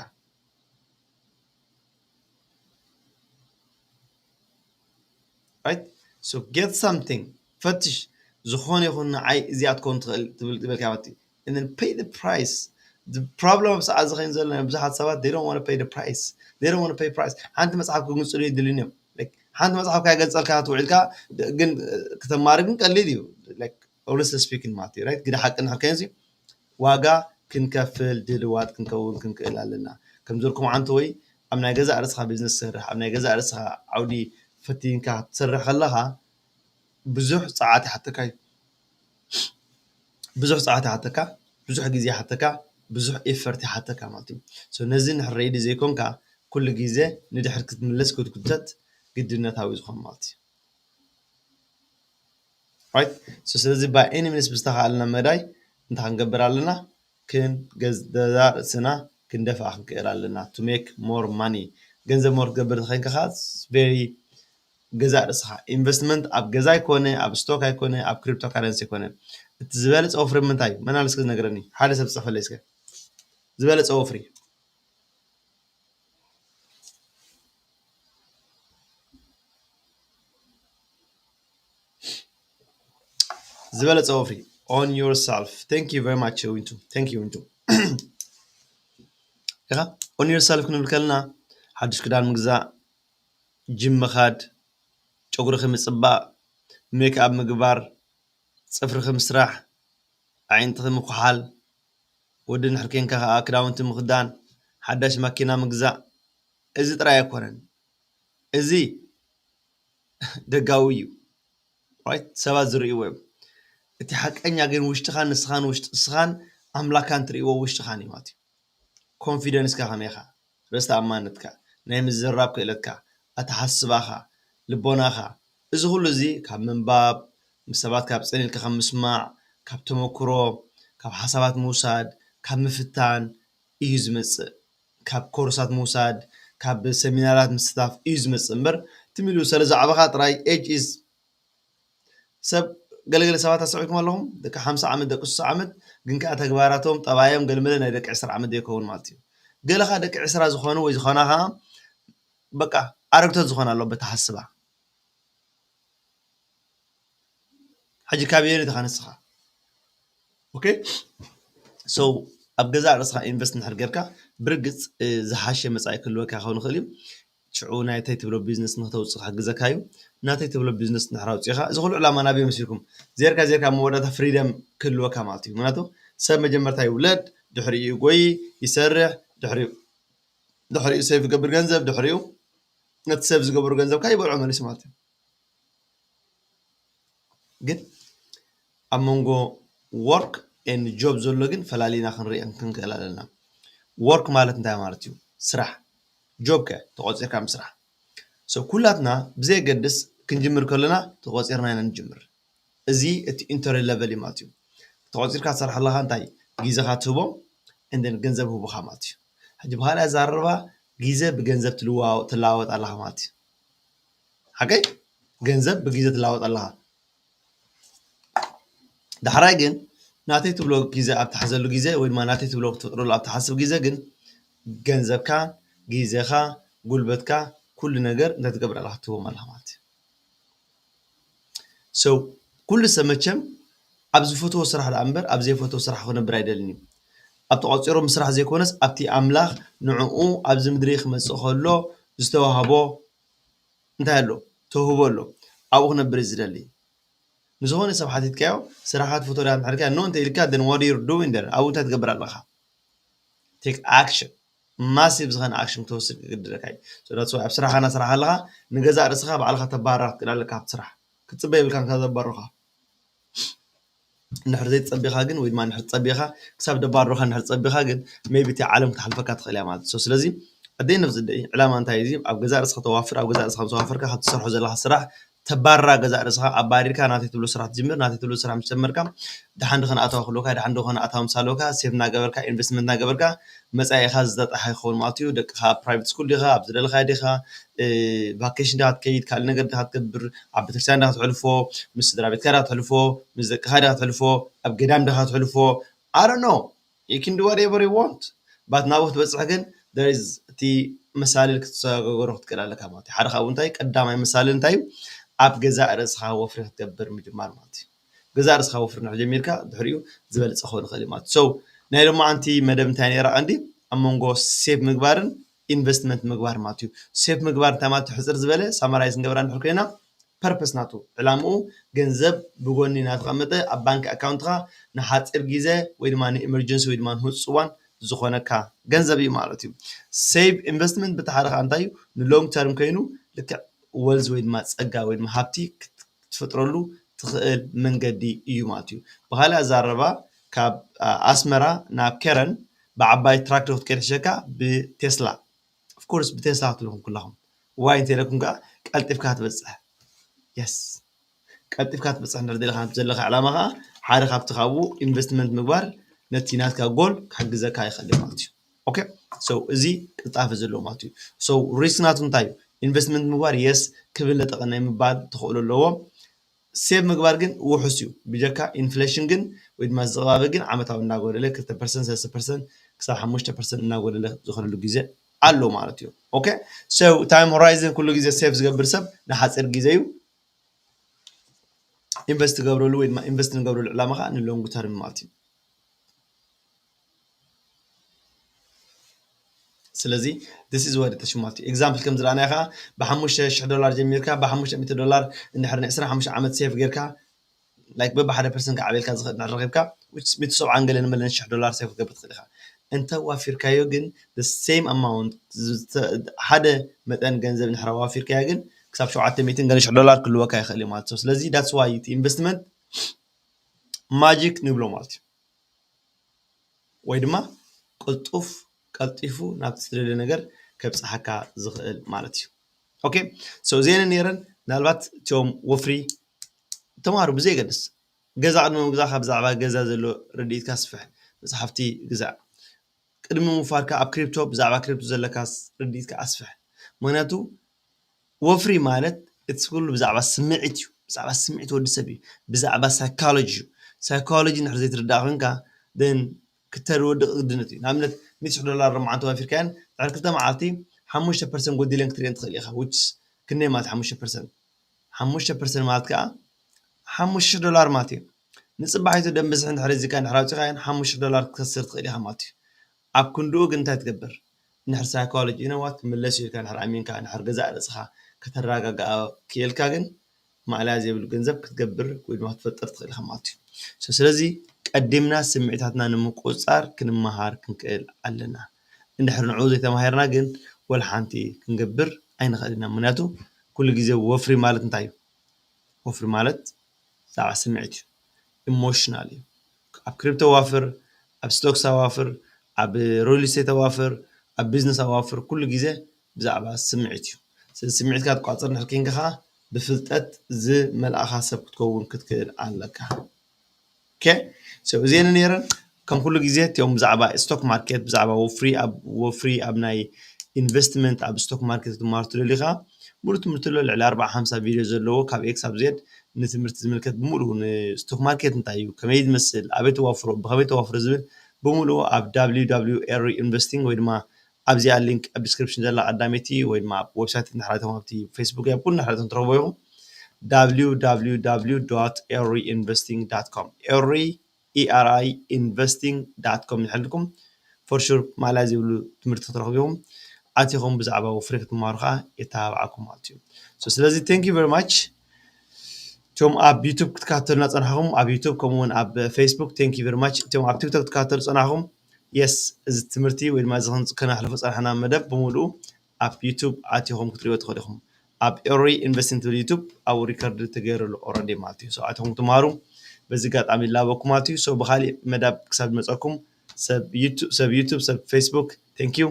right? So get something፣ ፈትሽ። ዝኾነ ይኹን ንዓይ እዚኣ ትከውን ትኽእል ትብል ዝበልካ ማለት እዩ። And then pay the price. The problem ኣብ ሰዓት እዚ ኮይኑ ዘሎ ናይ ብዙሓት ሰባት they don't want to pay the price. They don't want to pay price. ሓንቲ መጽሓፍ ክግንጽሉ ይድልን እዮም። Like ሓንቲ መጽሓፍ ካይገልጸልካ ትውዕልካ ግን ክተማሪ ግን ቀሊል እዩ። Like honestly speaking ማለት እዩ። Right? ግደ ሓቂ ንሕር ከይንሲ ዋጋ ክንከፍል ድልዋት ክንከውን ክንክእል ኣለና። ከም ዝበልኩም ዓንተ ወይ ኣብ ናይ ገዛእ ርእስኻ ቢዝነስ ትሰርሕ፣ ኣብ ናይ ገዛእ ርእስኻ ዓውዲ ፈቲንካ ክትሰርሕ ከለኻ ብዙሕ ጸዓት ይሓተካ እዩ። ብዙሕ ጸዓት ይሓተካ፣ ብዙሕ ግዜ ይሓተካ፣ ብዙሕ ኤፈርት ይሓተካ ማለት እዩ። So ነዚ ንሕር ሬዲ ዘይኮንካ ኩሉ ግዜ ንድሕር ክትምለስ ክትጉተት ግድነታዊ ዝኾን ማለት እዩ። Right? So ስለዚ by any means ብዝተኻእለና መዳይ እንታይ ክንገብር ኣለና? ክንገዛ ርእስና ክንደፍኣ ክንክእል ኣለና። To make more money። ገንዘብ more ክትገብር ተኸይንካ ከዓ very ገዛእ ርእስኻ ኢንቨስትመንት ኣብ ገዛ ኣይኮነ፣ ኣብ ስቶክ ኣይኮነ፣ ኣብ ክሪፕቶ ካረንሲ ኣይኮነ። እቲ ዝበለፀ ወፍሪ ምንታይ እዩ? መን ኣሎ እስከ ዝነግረኒ? ሓደ ሰብ ዝፅሕፈለይ እስከ። ዝበለፀ ወፍሪ። ዝበለፀ ወፍሪ on yourself. Thank you very much ዊንቱ። Thank you ዊንቱ። ኢኻ on yourself ክንብል ከለና ሓዱሽ ክዳን ምግዛእ፣ ጅም ምኻድ፣ ጨጉርኺ ምፅባቕ፣ ሜክኣፕ ምግባር፣ ፅፍርኺ ምስራሕ፣ ኣዒንትኺ ምኩሓል፣ ወዲ እንድሕር ኬንካ ከዓ ክዳውንቲ ምኽዳን፣ ሓዳሽ ማኪና ምግዛእ፣ እዚ ጥራይ ኣይኮነን። እዚ ደጋዊ እዩ። Right? ሰባት ዝርእይዎ እዮም። እቲ ሓቀኛ ግን ውሽጥኻን ንስኻን ውሽጢ ንስኻን ኣምላካን ትርእይዎ ውሽጥኻን እዩ ማለት እዩ። ኮንፊደንስካ ከመይ ኢኻ? ርእሰ ተኣማንነትካ፣ ናይ ምዝራብ ክእለትካ፣ ኣተሓስባኻ፣ ልቦናኻ፣ እዚ ኩሉ እዚ ካብ ምንባብ፣ ምስ ሰባት ካብ ጽን ኢልካ ካብ ምስማዕ፣ ካብ ተመክሮ፣ ካብ ሓሳባት ምውሳድ፣ ካብ ምፍታን እዩ ዝመጽእ። ካብ ኮርሳት ምውሳድ፣ ካብ ሰሚናራት ምስታፍ እዩ ዝመጽእ እምበር ትም ኢሉ ስለ ዝዓበኻ ጥራይ age is ሰብ ገለገለ ሰባት ኣስተውዒልኩም ኣለኹም ደቂ ሓምሳ ዓመት ደቂ ስሳ ዓመት ግን ከዓ ተግባራቶም ጠባዮም ገለመለ ናይ ደቂ ዕስራ ዓመት ዘይከውን ማለት እዩ። ገለ ከዓ ደቂ ዕስራ ዝኾኑ ወይ ዝኾና ከዓ በቃ ኣረግቶት ዝኾን ኣሎ በተሓስባ ሕጂ ካበየን ኢኻ ንስኻ? ኦኬ። So ኣብ ገዛእ ርእስኻ ኢንቨስት እንድሕር ጌርካ ብርግጽ ዝሓሸ መጻኢ ክህልወካ ክኸውን ይኽእል እዩ። ሽዑ ናተይ ትብሎ ቢዝነስ ንክተውፅእ ክሕግዘካ እዩ። ናተይ ትብሎ ቢዝነስ እንድሕር ኣውፂእኻ እዚ ኩሉ ዕላማ ናበይ መሲልኩም? ዜርካ ዜርካ መወዳእታ ፍሪደም ክህልወካ ማለት እዩ። ምክንያቱ ሰብ መጀመርታ ይውለድ፣ ድሕሪኡ ይጎይ፣ ይሰርሕ፣ ድሕሪኡ ድሕሪኡ ሴቭ ይገብር ገንዘብ፣ ድሕሪኡ ነቲ ሴቭ ዝገበሩ ገንዘብ ከዓ ይበልዖ መሊሱ ማለት እዩ። ግን ኣብ መንጎ ወርክ ኤንድ ጆብ ዘሎ ግን ፈላሊና ክንሪኦ ክንክእል ኣለና። ወርክ ማለት እንታይ ማለት እዩ? ስራሕ። ጆብ ከ ተቆፂርካ ምስራሕ። So ኩላትና ብዘየገድስ ክንጅምር ከለና ተቆፂርና ኢና ንጅምር። እዚ እቲ ኢንተሪ ለቨል እዩ ማለት እዩ። ተቆፂርካ ትሰርሕ ኣለካ እንታይ ግዜካ ትህቦም and then ገንዘብ ህቡካ ማለት እዩ። ሕጂ ብካልእ ኣዘራርባ ግዜ ብገንዘብ ትልዋወጥ ትለዋወጥ ኣለካ ማለት እዩ። ሓቀይ ገንዘብ ብግዜ ትለዋወጥ ኣለካ። ዳሕራይ ግን ናተይ ትብሎ ግዜ ኣብ ትሓዘሉ ግዜ ወይ ድማ ናተይ ትብሎ ክትፈጥረሉ ኣብ ትሓስብ ግዜ ግን ገንዘብካ፣ ግዜኻ፣ ጉልበትካ፣ ኩሉ ነገር እንታይ ትገብር ኣለካ ትህቦም ኣለካ ማለት እዩ። So ኩሉ ሰብ መቸም ኣብ ዝፈትዎ ስራሕ ደኣ እምበር ኣብ ዘይፈትዎ ስራሕ ክነብር ኣይደልን እዩ። ኣብ ተቆፂሩ ምስራሕ ዘይኮነስ ኣብቲ ኣምላኽ ንዕኡ ኣብዚ ምድሪ ክመፅእ ከሎ ዝተዋህቦ እንታይ ኣሎ? ተውህቦ ኣሎ። ኣብኡ ክነብር እዩ ዝደሊ። ንዝኾነ ሰብ ሓቲትካዮ ስራሕካ ትፈትዎ ዲኻ እንድሕር ኢልካዮ no እንተ ኢልካ then what you doing there ኣብኡ እንታይ ትገብር ኣለኻ? Take action። ማሲቭ ዝኾነ ኣክሽን ክትወስድ ክግድደካ እዩ። So that's why ኣብ ስራሕካ እናሰራሕካ ኣለኻ ንገዛእ ርእስኻ ባዕልኻ ተባርራ ክትክእል ኣለካ ካብቲ ስራሕ። ክትፅበ የብልካን ካብ ዘባርሩኻ። እንድሕር ዘይትፀቢኻ ግን ወይ ድማ እንድሕር ፀቢኻ ክሳብ ደባርሩኻ እንድሕር ፀቢኻ ግን maybe እታ ዓለም ክትሓልፈካ ትኽእል እያ ማለት እዩ። So ስለዚ ኣደይ ነብዚ ደይ ዕላማ እንታይ እዩ? ኣብ ገዛእ ርእስኻ ተዋፍር፣ ኣብ ገዛእ ርእስኻ ምስ ተዋፈርካ ካብ ትሰርሖ ዘለኻ ስራሕ ተባርራ ገዛእ ርእስኻ ኣባሪርካ ናተይ ትብሎ ስራሕ ትጅምር። ናተይ ትብሎ ስራሕ ምስ ጀመርካ ደሓን ድኾነ ኣታዊ ክህልወካ፣ ደሓን ድኾነ ኣታዊ ምስ ሃለወካ ሴቭ እናገበርካ ኢንቨስትመንት እናገበርካ መጻኢኻ ዝተጣሓ ይኸውን ማለት እዩ። ደቅኻ ኣብ ፕራይቬት ስኩል ዲኻ፣ ኣብ ዝደለኻዮ ዲኻ፣ እ፣ ቫኬሽን ዲኻ ትከይድ፣ ካልእ ነገር ዲኻ ትገብር፣ ኣብ ቤተክርስትያን ዲኻ ትሕልፎ፣ ምስ ስድራ ቤትካ ዲኻ ትሕልፎ፣ ምስ ደቅኻ ዲኻ ትሕልፎ፣ ኣብ ገዳም ዲኻ ትሕልፎ፣ I don't know። You can do whatever you want. But ናብኡ ክትበጽሕ ግን there is እቲ መሳልል ክትሰጋገሮ ክትክእል ኣለካ ማለት እዩ። ሓደ ካብኡ እንታይ ቀዳማይ መሳልል እንታይ እዩ? ኣብ ገዛእ ርእስኻ ወፍሪ ክትገብር ምጅማር ማለት እዩ። ገዛእ ርእስኻ ወፍሪ ንድሕር ጀሚርካ ድሕሪኡ ዝበለፀ ክኸውን ይኽእል እዩ ማለት እዩ። So ናይ ሎማዓንቲ መደብ እንታይ ነይራ ቀንዲ? ኣብ መንጎ ሴቭ ምግባርን ኢንቨስትመንት ምግባር ማለት እዩ። ሴቭ ምግባር እንታይ ማለት እዩ? ሕፅር ዝበለ ሳማራይዝ ንገብራ እንድሕር ኮይና ፐርፐስ ናቱ ዕላምኡ ገንዘብ ብጎኒ እናተቐመጠ ኣብ ባንክ ኣካውንትኻ ንሓፂር ግዜ ወይ ድማ ንኤመርጀንሲ ወይ ድማ ንህፁፅ እዋን ዝኾነካ ገንዘብ እዩ ማለት እዩ። ሴቭ ኢንቨስትመንት ብተሓረ ከዓ እንታይ እዩ? ንሎንግ ተርም ኮይኑ ልክዕ ወልዝ ወይ ድማ ፀጋ ወይ ድማ ሃብቲ ክትፈጥረሉ ትኽእል መንገዲ እዩ ማለት እዩ። ብኻሊእ ኣዛረባ ካብ ኣስመራ ናብ ከረን ብዓባይ ትራክ ዶ ክትከይድ ሕሸካ ብቴስላ? ኦፍኮርስ ብቴስላ ክትብልኩም ኩላኹም። ዋይ እንተኢለኩም ከዓ ቀልጢፍካ ትበፅሕ። የስ ቀልጢፍካ ትበፅሕ እንድሕር ደሊኻ ዘለካ ዕላማ ከዓ ሓደ ካብቲ ካብኡ ኢንቨስትመንት ምግባር ነቲ ናትካ ጎል ክሕግዘካ ይኽእል እዩ ማለት እዩ። ኦኬ so እዚ ቅልጣፈ ዘለዎ ማለት እዩ። So ሪስክ ናቱ እንታይ እዩ? ኢንቨስትመንት ምግባር የስ ክብል ለጠቐ ናይ ምባል ተኽእሎ ኣለዎ። ሴቭ ምግባር ግን ውሑስ እዩ። ብጀካ ኢንፍሌሽን ግን ወይ ድማ ዝቕባበ ግን ዓመታዊ እናጎደለ ክልተ ፐርሰንት ሰለስተ ፐርሰንት ክሳብ ሓሙሽተ ፐርሰንት እናጎደለ ዝኸደሉ ግዜ ኣሎ ማለት እዩ። ኦኬ so ታይም ሆራይዘን ኩሉ ግዜ ሴቭ ዝገብር ሰብ ንሓፂር ግዜ እዩ ኢንቨስት ትገብረሉ ወይ ድማ ኢንቨስት ንገብረሉ ዕላማ ከዓ ንሎንግ ተርም ማለት እዩ። ስለዚ this is what it is ማለት እዩ። ኤግዛምፕል ከም ዝረኣናዮ ከዓ ብሓሙሽተ ሽሕ ዶላር ጀሚርካ ብሓሙሽተ ሚእቲ ዶላር እንድሕር ናይ ዕስራን ሓሙሽተን ዓመት ሴቭ ጌርካ ላይክ በብሓደ ፐርሰንት ክዓብየልካ ዝኽእል እንድሕር ረኺብካ ሚእቲ ሰብዓን ገለ ንመለን ሽሕ ዶላር ሴቭ ክትገብር ትኽእል ኢኻ። እንተ ዋፊርካዮ ግን the same amount ሓደ መጠን ገንዘብ እንድሕር ዋፊርካዮ ግን ክሳብ ሸውዓተ ሚእትን ገለ ሽሕ ዶላር ክህልወካ ይኽእል እዩ ማለት እዩ። ስለዚ that's why እቲ ኢንቨስትመንት ማጂክ ንብሎ ማለት እዩ። ወይ ድማ ቅልጡፍ ቀልጢፉ ናብቲ ትደልዮ ነገር ከብፅሓካ ዝኽእል ማለት እዩ። ኦኬ so እዚአን ነይረን። ምናልባት እቲኦም ወፍሪ ተማሃሩ ብዘየገድስ ገዛ ቅድሚ ምግዛእካ ብዛዕባ ገዛ ዘሎ ርድኢትካ ኣስፍሕ፣ መፅሓፍቲ ግዛእ። ቅድሚ ምውፋርካ ኣብ ክሪፕቶ ብዛዕባ ክሪፕቶ ዘለካ ርድኢትካ ኣስፍሕ። ምክንያቱ ወፍሪ ማለት እቲ ኩሉ ብዛዕባ ስምዒት እዩ። ብዛዕባ ስምዒት ወዲ ሰብ እዩ። ብዛዕባ ሳይኮሎጂ እዩ። ሳይኮሎጂ እንድሕር ዘይትርዳእ ኮይንካ then ክተወድቕ ግድነት እዩ። ንኣብነት ሚእቲ ሽሕ ዶላር ሎማዓንቲ ዋፊርካየን ድሕሪ ክልተ መዓልቲ ሓሙሽተ ፐርሰንት ጎዲለን ክትርእየን ትኽእል ኢኻ። Which is ክንደይ ማለት ሓሙሽተ ፐርሰንት? ሓሙሽተ ፐርሰንት ማለት ከዓ ሓሙሽተ ሽሕ ዶላር ማለት እዩ። ንፅባሒቱ ደም ብዝሒ እንድሕር ሒዝካ እንድሕር ኣውፂኻየን ሓሙሽተ ሽሕ ዶላር ክትከስር ትኽእል ኢኻ ማለት እዩ። ኣብ ክንድኡ ግን እንታይ ትገብር? እንድሕር ሳይኮሎጂ you know what ክምለስ እዩ ኢልካ እንድሕር ኣሚንካ እንድሕር ገዛእ ርእስኻ ከተረጋግኣ ክኢልካ ግን ማእለያ ዘይብሉ ገንዘብ ክትገብር ወይ ድማ ክትፈጥር ትኽእል ኢኻ ማለት እዩ። So ስለዚ ቀዲምና ስምዒታትና ንምቁፅፃር ክንመሃር ክንክእል ኣለና። እንድሕር ንዕኡ ዘይተማሂርና ግን ወላ ሓንቲ ክንገብር ኣይንኽእል ኢና። ምክንያቱ ኩሉ ግዜ ወፍሪ ማለት እንታይ እዩ? ወፍሪ ማለት ብዛዕባ ስምዒት እዩ። ኢሞሽናል እዩ። ኣብ ክሪፕቶ ዋፍር፣ ኣብ ስቶክስ ኣዋፍር፣ ኣብ ሪል ስቴት ኣዋፍር፣ ኣብ ቢዝነስ ኣዋፍር ኩሉ ግዜ ብዛዕባ ስምዒት እዩ። ስለዚ ስምዒትካ ትቋፅር እንድሕር ኬንካ ከዓ ብፍልጠት ዝመልኣኻ ሰብ ክትከውን ክትክእል ኣለካ። ኦኬ so እዚአን ነይረን። ከም ኩሉ ግዜ እቲኦም ብዛዕባ ስቶክ ማርኬት ብዛዕባ ወፍሪ ኣብ ወፍሪ ኣብ ናይ ኢንቨስትመንት ኣብ ስቶክ ማርኬት ክትመሃር ትደልዩ ከዓ ሙሉእ ትምህርቲ ኣሎ። ልዕሊ ኣርብዓ ሓምሳ ቪድዮ ዘለዎ ካብ ኤክስ ኣብ ዜድ ንትምህርቲ ዝምልከት ብምሉኡ ንስቶክ ማርኬት እንታይ እዩ፣ ከመይ ዝመስል፣ ኣበይ ተዋፍሮ፣ ብኸመይ ተዋፍሮ ዝብል ብምሉኡ ኣብ www ኤሪ ኢንቨስቲንግ ወይ ድማ ኣብዚኣ ሊንክ ኣብ ዲስክሪፕሽን ዘላ ቀዳመይቲ ወይ ድማ ኣብ ዌብሳይት እንድሕር ኣቲኹም ኣብቲ ፌስቡክ ኣብ ኩሉ እንድሕር ኣቲኹም ትረኽቦ ኢኹም። www ኤሪ ኢንቨስቲንግ ዳት ኮም ኤሪ ኤሪ ኢንቨስቲንግ ዳት ኮም ይሕልኩም for sure ማእለያ ዘይብሉ ትምህርቲ ክትረኽቡ ኢኹም። ኣቲኹም ብዛዕባ ወፍሪ ክትመሃሩ ከዓ የተባብዓኩም ማለት እዩ። So ስለዚ thank you very much እቶም ኣብ ዩቱብ ክትከታተሉና ፀናሕኹም ኣብ ዩቱብ ከምኡ እውን ኣብ ፌስቡክ thank you very much። እቶም ኣብ ቲክቶክ ክትከታተሉ ፀናሕኹም የስ እዚ ትምህርቲ ወይ ድማ እዚ ከነሕልፎ ፀናሕና መደብ ብምሉኡ ኣብ ዩቱብ ኣቲኹም ክትሪኦ ትኽእሉ ኢኹም። ኣብ ኤሪ ኢንቨስቲንግ ትብል ዩቱብ ኣብኡ ሪከርድ ተገይሩ ኣሎ ኦረዲ ማለት እዩ። So ኣቲኹም ትምሃሩ በዚ ኣጋጣሚ ይላበኩም ማለት እዩ። So ብካሊእ መደብ ክሳብ ዝመፀኩም ሰብ ዩቱብ ሰብ ፌስቡክ thank you።